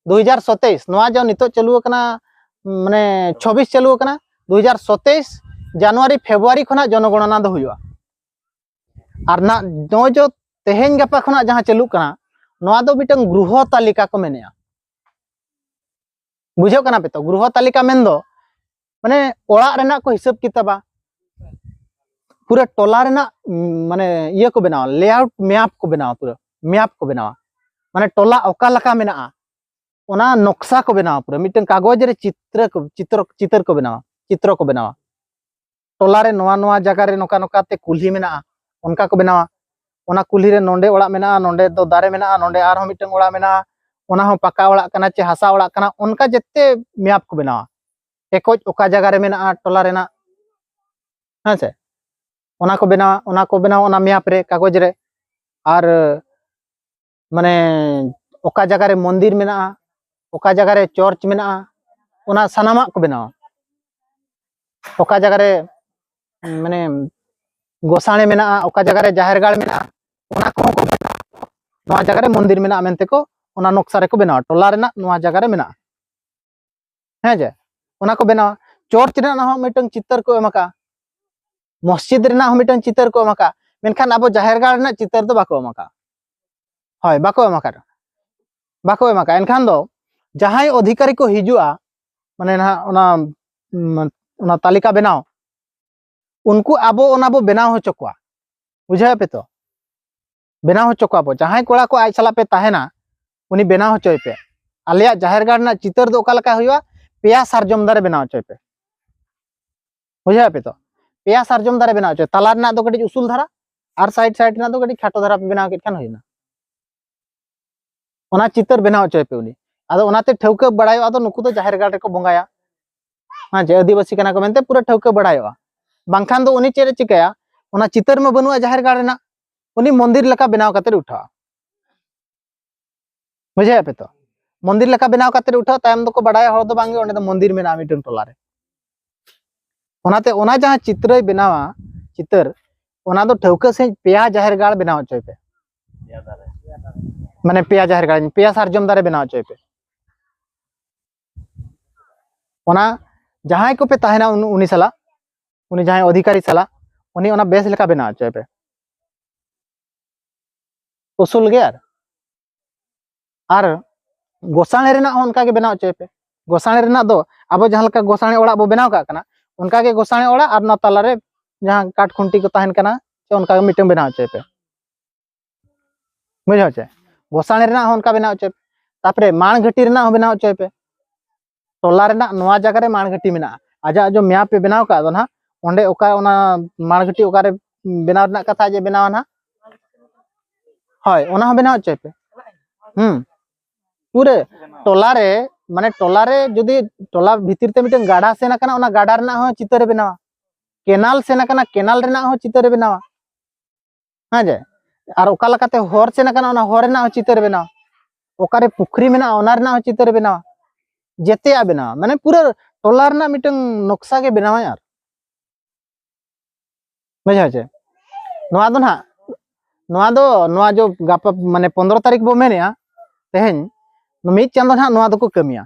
ᱫᱩ ᱦᱟᱡᱟᱨ ᱥᱟᱛᱟᱥ, ᱱᱚᱣᱟ ᱡᱚ ᱱᱤᱛᱚᱜ ᱪᱟᱹᱞᱩ ᱟᱠᱟᱱᱟ, ᱢᱟᱱᱮ ᱪᱷᱚᱵᱤᱥ ᱪᱟᱹᱞᱩ ᱟᱠᱟᱱᱟ, ᱫᱩ ᱦᱟᱡᱟᱨ ᱥᱟᱛᱟᱥ ᱡᱟᱱᱩᱣᱟᱨᱤ ᱯᱷᱮᱵᱽᱨᱩᱣᱟᱨᱤ ᱠᱷᱚᱱᱟᱜ ᱡᱚᱱᱚᱜᱚᱬᱚᱱᱟ ᱫᱚ ᱦᱩᱭᱩᱜᱼᱟ᱾ ᱟᱨ ᱱᱟᱜ ᱱᱚᱜᱼᱚᱭ ᱡᱚ ᱛᱮᱦᱮᱧ ᱜᱟᱯᱟ ᱠᱷᱚᱱᱟᱜ ᱡᱟᱦᱟᱸ ᱪᱟᱹᱞᱩᱜ ᱠᱟᱱᱟ, ᱱᱚᱣᱟ ᱫᱚ ᱢᱤᱫᱴᱟᱝ ᱜᱨᱩᱦᱚ ᱛᱟᱞᱤᱠᱟ ᱠᱚ ᱢᱮᱱᱮᱜᱼᱟ᱾ ᱵᱩᱡᱷᱟᱹᱣ ᱠᱟᱱᱟ ᱯᱮ ᱛᱚ? ᱜᱨᱩᱦᱚ ᱛᱟᱞᱤᱠᱟ ᱢᱮᱱᱫᱚ ᱢᱟᱱᱮ ᱚᱲᱟᱜ ᱨᱮᱱᱟᱜ ᱠᱚ ᱦᱤᱥᱟᱹᱵ ᱠᱤᱛᱟᱹᱵᱟ, ᱯᱩᱨᱟᱹ ᱴᱚᱞᱟ ᱨᱮᱱᱟᱜ, ᱩᱢ, ᱢᱟᱱᱮ ᱤᱭᱟᱹ ᱠᱚ ᱵᱮᱱᱟᱣᱟ, ᱞᱮᱟᱣᱩᱴ ᱢᱮᱯ ᱠᱚ ᱵᱮᱱᱟᱣᱟ, ᱯᱩᱨᱟᱹ ᱢᱮᱯ ᱠᱚ ᱵᱮᱱᱟᱣᱟ, ᱢᱟᱱᱮ ᱴᱚᱞᱟ ᱚᱠᱟ ᱞᱮᱠᱟ ᱢᱮᱱᱟᱜᱼᱟ ᱚᱱᱟ ᱱᱚᱠᱥᱟ ᱠᱚ ᱵᱮᱱᱟᱣᱟ, ᱯᱩᱨᱟᱹ ᱢᱤᱫᱴᱟᱝ ᱠᱟᱜᱚᱡᱽ ᱨᱮ ᱪᱤᱛᱨᱚ ᱠᱚ, ᱪᱤᱛᱨᱚ, ᱪᱤᱛᱟᱹᱨ ᱠᱚ ᱵᱮᱱᱟᱣᱟ, ᱪᱤᱛᱨᱚ ᱠᱚ ᱵᱮᱱᱟᱣᱟ᱾ ᱴᱚᱞᱟ ᱨᱮ ᱱᱚᱣᱟ ᱱᱚᱣᱟ ᱡᱟᱭᱜᱟ ᱨᱮ ᱱᱚᱝᱠᱟ ᱱᱚᱝᱠᱟ ᱛᱮ ᱠᱩᱞᱦᱤ ᱢᱮᱱᱟᱜᱼᱟ, ᱚᱱᱠᱟ ᱠᱚ ᱵᱮᱱᱟᱣᱟ᱾ ᱚᱱᱟ ᱠᱩᱞᱦᱤ ᱨᱮ ᱱᱚᱰᱮ ᱚᱲᱟᱜ ᱢᱮᱱᱟᱜᱼᱟ, ᱱᱚᱰᱮ ᱫᱚ ᱫᱟᱨᱮ ᱢᱮᱱᱟᱜᱼᱟ, ᱱᱚᱰᱮ ᱟᱨᱦᱚᱸ ᱢᱤᱫᱴᱟᱝ ᱚᱲᱟᱜ ᱢᱮᱱᱟᱜᱼᱟ, ᱚᱱᱟ ᱦᱚᱸ ᱯᱟᱠᱟ ᱚᱲᱟᱜ ᱠᱟᱱᱟ ᱪᱮ ᱦᱟᱥᱟ ᱚᱲᱟᱜ ᱠᱟᱱᱟ, ᱚᱱᱠᱟ ᱡᱮᱛᱮ ᱢᱮᱯ ᱠᱚ ᱵᱮᱱᱟᱣᱟ᱾ ᱮᱠᱚᱡ ᱚᱠᱟ ᱡᱟᱭᱜᱟ ᱨᱮ ᱢᱮᱱᱟᱜᱼᱟ ᱴᱚᱞᱟ ᱨᱮᱱᱟᱜ, ᱦᱮᱸ ᱥᱮ? ᱚᱱᱟ ᱠᱚ ᱵᱮᱱᱟᱣᱟ, ᱚᱱᱟ ᱠᱚ ᱵᱮᱱᱟᱣᱟ ᱚᱱᱟ ᱢᱮᱯ ᱨᱮ, ᱠᱟᱜᱚᱡᱽ ᱨᱮ᱾ ᱟᱨ ᱢᱟᱱᱮ ᱚᱠᱟ ᱡᱟᱭᱜᱟ ᱨᱮ ᱢᱚᱱᱫᱤᱨ ᱢᱮᱱᱟᱜᱼᱟ, ᱚᱠᱟ ᱡᱟᱭᱜᱟ ᱨᱮ ᱪᱚᱨᱪ ᱢᱮᱱᱟᱜᱼᱟ, ᱚᱱᱟ ᱥᱟᱱᱟᱢᱟᱜ ᱠᱚ ᱵᱮᱱᱟᱣᱟ᱾ ᱚᱠᱟ ᱡᱟᱭᱜᱟ ᱨᱮ ᱢᱟᱱᱮ ᱜᱚᱥᱟᱬᱮ ᱢᱮᱱᱟᱜᱼᱟ, ᱚᱠᱟ ᱡᱟᱭᱜᱟ ᱨᱮ ᱡᱟᱦᱮᱨ ᱜᱟᱲ ᱢᱮᱱᱟᱜᱼᱟ, ᱚᱱᱟ ᱠᱚᱦᱚᱸ ᱠᱚ ᱵᱮᱱᱟᱣᱟ᱾ ᱱᱚᱣᱟ ᱡᱟᱭᱜᱟ ᱨᱮ ᱢᱚᱱᱫᱤᱨ ᱢᱮᱱᱟᱜᱼᱟ ᱢᱮᱱᱛᱮ ᱠᱚ ᱚᱱᱟ ᱱᱚᱠᱥᱟ ᱨᱮᱠᱚ ᱵᱮᱱᱟᱣᱟ, ᱴᱚᱞᱟ ᱨᱮᱱᱟᱜ ᱱᱚᱣᱟ ᱡᱟᱭᱜᱟ ᱨᱮ ᱢᱮᱱᱟᱜᱼᱟ᱾ ᱦᱮᱸ ᱡᱮ, ᱚᱱᱟ ᱠᱚ ᱵᱮᱱᱟᱣᱟ᱾ ᱪᱚᱨᱪ ᱨᱮᱱᱟᱜ ᱦᱚᱸ ᱢᱤᱫᱴᱟᱝ ᱪᱤᱛᱟᱹᱨ ᱠᱚ ᱮᱢ ᱟᱠᱟᱫᱼᱟ, ᱢᱚᱥᱡᱤᱫ ᱨᱮᱱᱟᱜ ᱦᱚᱸ ᱢᱤᱫᱴᱟᱝ ᱪᱤᱛᱟᱹᱨ ᱠᱚ ᱮᱢ ᱟᱠᱟᱫᱼᱟ, ᱢᱮᱱᱠᱷᱟᱱ ᱟᱵᱚ ᱡᱟᱦᱮᱨ ᱜᱟᱲ ᱨᱮᱱᱟᱜ ᱪᱤᱛᱟᱹᱨ ᱫᱚ ᱵᱟᱠᱚ ᱮᱢ ᱟᱠᱟᱫᱼᱟ᱾ ᱦᱳᱭ, ᱵᱟᱠᱚ ᱮᱢ ᱟᱠᱟᱫᱼᱟ, ᱵᱟᱠᱚ ᱮᱢ ᱟᱠᱟᱫᱼᱟ᱾ ᱮᱱᱠᱷᱟᱱ ᱫᱚ ᱡᱟᱦᱟᱸᱭ ᱚᱫᱷᱤᱠᱟᱨᱤ ᱠᱚ ᱦᱤᱡᱩᱜᱼᱟ, ᱢᱟᱱᱮ ᱱᱟᱦᱟᱜ ᱚᱱᱟ ᱩᱢ, ᱚᱱᱟ ᱛᱟᱹᱞᱤᱠᱟ ᱵᱮᱱᱟᱣ, ᱩᱱᱠᱩ ᱟᱵᱚ ᱚᱱᱟ ᱵᱚ ᱵᱮᱱᱟᱣ ᱦᱚᱪᱚ ᱠᱚᱣᱟ᱾ ᱵᱩᱡᱷᱟᱹᱣ ᱯᱮ ᱛᱚ, ᱵᱮᱱᱟᱣ ᱦᱚᱪᱚ ᱠᱚᱣᱟ ᱵᱚ᱾ ᱡᱟᱦᱟᱸᱭ ᱠᱚᱲᱟ ᱠᱚ ᱟᱡ ᱥᱟᱞᱟᱜ ᱯᱮ ᱛᱟᱦᱮᱱᱟ, ᱩᱱᱤ ᱵᱮᱱᱟᱣ ᱦᱚᱪᱚᱭ ᱯᱮ᱾ ᱟᱞᱮᱭᱟᱜ ᱡᱟᱦᱮᱨ ᱜᱟᱲ ᱨᱮᱱᱟᱜ ᱪᱤᱛᱟᱹᱨ ᱫᱚ ᱚᱠᱟ ᱞᱮᱠᱟ ᱦᱩᱭᱩᱜᱼᱟ? ᱯᱮᱭᱟ ᱥᱟᱨᱡᱚᱢ ᱫᱟᱨᱮ ᱵᱮᱱᱟᱣ ᱦᱚᱪᱚᱭ ᱯᱮ᱾ ᱵᱩᱡᱷᱟᱹᱣ ᱯᱮ ᱛᱚ, ᱯᱮᱭᱟ ᱥᱟᱨᱡᱚᱢ ᱫᱟᱨᱮ ᱵᱮᱱᱟᱣ ᱦᱚᱪᱚᱭ, ᱛᱟᱞᱟ ᱨᱮᱱᱟᱜ ᱫᱚ ᱠᱟᱹᱴᱤᱡ ᱩᱥᱩᱞ ᱫᱷᱟᱨᱟ, ᱟᱨ ᱥᱟᱭᱤᱰ ᱥᱟᱭᱤᱰ ᱨᱮᱱᱟᱜ ᱫᱚ ᱠᱟᱹᱴᱤᱡ ᱠᱷᱟᱴᱚ ᱫᱷᱟᱨᱟ ᱯᱮ ᱵᱮᱱᱟᱣ ᱠᱮᱫ ᱠᱷᱟᱱ ᱦᱩᱭᱱᱟ᱾ ᱚᱱᱟ ᱪᱤᱛᱟᱹᱨ ᱵᱮᱱᱟᱣ ᱦᱚᱪᱚᱭ ᱯᱮ ᱩᱱᱤ᱾ ᱟᱫᱚ ᱚᱱᱟᱛᱮ ᱴᱷᱟᱹᱣᱠᱟᱹ ᱵᱟᱲᱟᱭᱚᱜᱼᱟ, ᱟᱫᱚ ᱱᱩᱠᱩ ᱫᱚ ᱡᱟᱦᱮᱨ ᱜᱟᱲ ᱨᱮᱠᱚ ᱵᱚᱸᱜᱟᱭᱟ, ᱦᱮᱸ, ᱡᱮ ᱟᱹᱫᱤᱵᱟᱹᱥᱤ ᱠᱟᱱᱟ ᱠᱚ ᱢᱮᱱᱛᱮ ᱯᱩᱨᱟᱹ ᱴᱷᱟᱹᱣᱠᱟᱹ ᱵᱟᱲᱟᱭᱚᱜᱼᱟ᱾ ᱵᱟᱝᱠᱷᱟᱱ ᱫᱚ ᱩᱱᱤ ᱪᱮᱫ ᱮ ᱪᱤᱠᱟᱹᱭᱟ? ᱚᱱᱟ ᱪᱤᱛᱟᱹᱨ ᱢᱟ ᱵᱟᱹᱱᱩᱜᱼᱟ ᱡᱟᱦᱮᱨ ᱜᱟᱲ ᱨᱮᱱᱟᱜ, ᱩᱱᱤ ᱢᱚᱱᱫᱤᱨ ᱞᱮᱠᱟ ᱵᱮᱱᱟᱣ ᱠᱟᱛᱮ ᱩᱴᱷᱟᱹᱣᱟ᱾ ᱵᱩᱡᱷᱟᱹᱣ ᱯᱮ ᱛᱚ, ᱢᱚᱱᱫᱤᱨ ᱞᱮᱠᱟ ᱵᱮᱱᱟᱣ ᱠᱟᱛᱮ ᱩᱴᱷᱟᱹᱣᱟ, ᱛᱟᱭᱚᱢ ᱫᱚᱠᱚ ᱵᱟᱲᱟᱭᱟ ᱦᱚᱲ ᱫᱚ, ᱵᱟᱝᱜᱮ, ᱚᱸᱰᱮ ᱫᱚ ᱢᱚᱱᱫᱤᱨ ᱢᱮᱱᱟᱜᱼᱟ ᱢᱤᱫᱴᱟᱝ ᱴᱚᱞᱟ ᱨᱮ᱾ ᱚᱱᱟᱛᱮ ᱚᱱᱟ ᱡᱟᱦᱟᱸ ᱪᱤᱛᱨᱟᱹᱭ ᱵᱮᱱᱟᱣᱟ, ᱪᱤᱛᱟᱹᱨ, ᱚᱱᱟ ᱫᱚ ᱴᱷᱟᱹᱣᱠᱟᱹ ᱥᱟᱺᱦᱤᱡ ᱯᱮᱭᱟ ᱡᱟᱦᱮᱨ ᱜᱟᱲ ᱵᱮᱱᱟᱣ ᱦᱚᱪᱚᱭ ᱯᱮ᱾ ᱢᱟᱱᱮ ᱯᱮᱭᱟ ᱡᱟᱦᱮᱨ ᱜᱟᱲ, ᱯᱮᱭᱟ ᱥᱟᱨᱡᱚᱢ ᱫᱟᱨᱮ ᱵᱮᱱᱟᱣ ᱦᱚᱪᱚᱭ ᱯᱮ᱾ ᱚᱱᱟ ᱡᱟᱦᱟᱸᱭ ᱠᱚᱯᱮ ᱛᱟᱦᱮᱱᱟ ᱩᱱ-, ᱩᱱᱤ ᱥᱟᱞᱟᱜ, ᱩᱱᱤ ᱡᱟᱦᱟᱸᱭ ᱚᱫᱷᱤᱠᱟᱨᱤ ᱥᱟᱞᱟᱜ, ᱩᱱᱤ ᱚᱱᱟ ᱵᱮᱥ ᱞᱮᱠᱟ ᱵᱮᱱᱟᱣ ᱦᱚᱪᱚᱭ ᱯᱮ᱾ ᱩᱥᱩᱞ ᱜᱮ᱾ ᱟᱨ, ᱟᱨ ᱜᱚᱥᱟᱬᱮ ᱨᱮᱱᱟᱜ ᱦᱚᱸ ᱚᱱᱠᱟ ᱜᱮ ᱵᱮᱱᱟᱣ ᱦᱚᱪᱚᱭ ᱯᱮ᱾ ᱜᱚᱥᱟᱬᱮ ᱨᱮᱱᱟᱜ ᱫᱚ ᱟᱵᱚ ᱡᱟᱦᱟᱸ ᱞᱮᱠᱟ ᱜᱚᱥᱟᱬᱮ ᱚᱲᱟᱜ ᱵᱚ ᱵᱮᱱᱟᱣ ᱠᱟᱜ ᱠᱟᱱᱟ, ᱚᱱᱠᱟ ᱜᱮ ᱜᱚᱥᱟᱬᱮ ᱚᱲᱟᱜ ᱟᱨ ᱚᱱᱟ ᱛᱟᱞᱟᱨᱮ ᱡᱟᱦᱟᱸ ᱠᱟᱴ ᱠᱷᱩᱱᱴᱤ ᱠᱚ ᱛᱟᱦᱮᱱ ᱠᱟᱱᱟ, ᱥᱮ ᱚᱱᱠᱟ ᱜᱮ ᱢᱤᱫᱴᱟᱝ ᱵᱮᱱᱟᱣ ᱦᱚᱪᱚᱭ ᱯᱮ᱾ ᱵᱩᱡᱷᱟᱹᱣ ᱪᱮ? ᱜᱚᱥᱟᱬᱮ ᱨᱮᱱᱟᱜ ᱦᱚᱸ ᱚᱱᱠᱟ ᱵᱮᱱᱟᱣ ᱦᱚᱪᱚᱭ ᱯᱮ᱾ ᱛᱟᱯᱚᱨᱮ ᱢᱟᱲ ᱜᱷᱟᱹᱴᱤ ᱨᱮᱱᱟᱜ ᱦᱚᱸ ᱵᱮᱱᱟᱣ ᱦᱚᱪᱚᱭ ᱯᱮ᱾ ᱴᱚᱞᱟ ᱨᱮᱱᱟᱜ ᱱᱚᱣᱟ ᱡᱟᱭᱜᱟ ᱨᱮ ᱢᱟᱲ ᱜᱷᱟᱹᱴᱤ ᱢᱮᱱᱟᱜᱼᱟ, ᱟᱡᱟᱜ ᱡᱚ ᱢᱮᱯ ᱮ ᱵᱮᱱᱟᱣ ᱠᱟᱜ ᱫᱚ ᱱᱟᱦᱟᱜ, ᱚᱸᱰᱮ ᱚᱠᱟ ᱚᱱᱟ ᱢᱟᱲ ᱜᱷᱟᱹᱴᱤ ᱚᱠᱟᱨᱮ ᱵᱮᱱᱟᱣ ᱨᱮᱱᱟᱜ ᱠᱟᱛᱷᱟ ᱡᱮ ᱵᱮᱱᱟᱣᱟ ᱱᱟᱦᱟᱜ, ᱦᱳᱭ, ᱚᱱᱟ ᱦᱚᱸ ᱵᱮᱱᱟᱣ ᱦᱚᱪᱚᱭ ᱯᱮ᱾ ᱦᱩᱸ, ᱯᱩᱨᱟᱹ ᱴᱚᱞᱟ ᱨᱮ, ᱢᱟᱱᱮ ᱴᱚᱞᱟ ᱨᱮ ᱡᱩᱫᱤ ᱴᱚᱞᱟ ᱵᱷᱤᱛᱤᱨ ᱛᱮ ᱢᱤᱫᱴᱮᱱ ᱜᱟᱰᱟ ᱥᱮᱱ ᱟᱠᱟᱱᱟ, ᱚᱱᱟ ᱜᱟᱰᱟ ᱨᱮᱱᱟᱜ ᱦᱚᱸ ᱪᱤᱛᱟᱹᱨ ᱮ ᱵᱮᱱᱟᱣᱟ᱾ ᱠᱮᱱᱟᱞ ᱥᱮᱱ ᱟᱠᱟᱱᱟ, ᱠᱮᱱᱟᱞ ᱨᱮᱱᱟᱜ ᱦᱚᱸ ᱪᱤᱛᱟᱹᱨ ᱮ ᱵᱮᱱᱟᱣᱟ᱾ ᱦᱮᱸ ᱡᱮ, ᱟᱨ ᱚᱠᱟ ᱞᱮᱠᱟᱛᱮ ᱦᱚᱨ ᱥᱮᱱ ᱟᱠᱟᱱᱟ, ᱚᱱᱟ ᱦᱚᱨ ᱨᱮᱱᱟᱜ ᱦᱚᱸ ᱪᱤᱛᱟᱹᱨ ᱵᱮᱱᱟᱣ, ᱚᱠᱟᱨᱮ ᱯᱩᱠᱷᱨᱤ ᱢᱮᱱᱟᱜᱼᱟ, ᱚᱱᱟ ᱨᱮᱱᱟᱜ ᱦᱚᱸ ᱪᱤᱛᱟᱹᱨ ᱵᱮᱱᱟᱣ, ᱡᱮᱛᱮᱭᱟᱜ ᱵᱮᱱᱟᱣ, ᱢᱟᱱᱮ ᱯᱩᱨᱟᱹ ᱴᱚᱞᱟ ᱨᱮᱱᱟᱜ ᱢᱤᱫᱴᱟᱝ ᱱᱚᱠᱥᱟ ᱜᱮ ᱵᱮᱱᱟᱣᱟᱭ᱾ ᱟᱨ ᱵᱩᱡᱷᱟᱹᱣ ᱪᱮ? ᱱᱚᱣᱟ ᱫᱚ ᱱᱟᱦᱟᱜ, ᱱᱚᱣᱟ ᱫᱚ, ᱱᱚᱣᱟ ᱡᱚ ᱜᱟᱯᱟ ᱢᱟᱱᱮ ᱯᱚᱱᱫᱽᱨᱚ ᱛᱟᱹᱨᱤᱠᱷ ᱵᱚ ᱢᱮᱱᱮᱜᱼᱟ, ᱛᱮᱦᱮᱧ ᱢᱤᱫ ᱪᱟᱸᱫᱚ ᱱᱟᱦᱟᱜ ᱱᱚᱣᱟ ᱫᱚᱠᱚ ᱠᱟᱹᱢᱤᱭᱟ᱾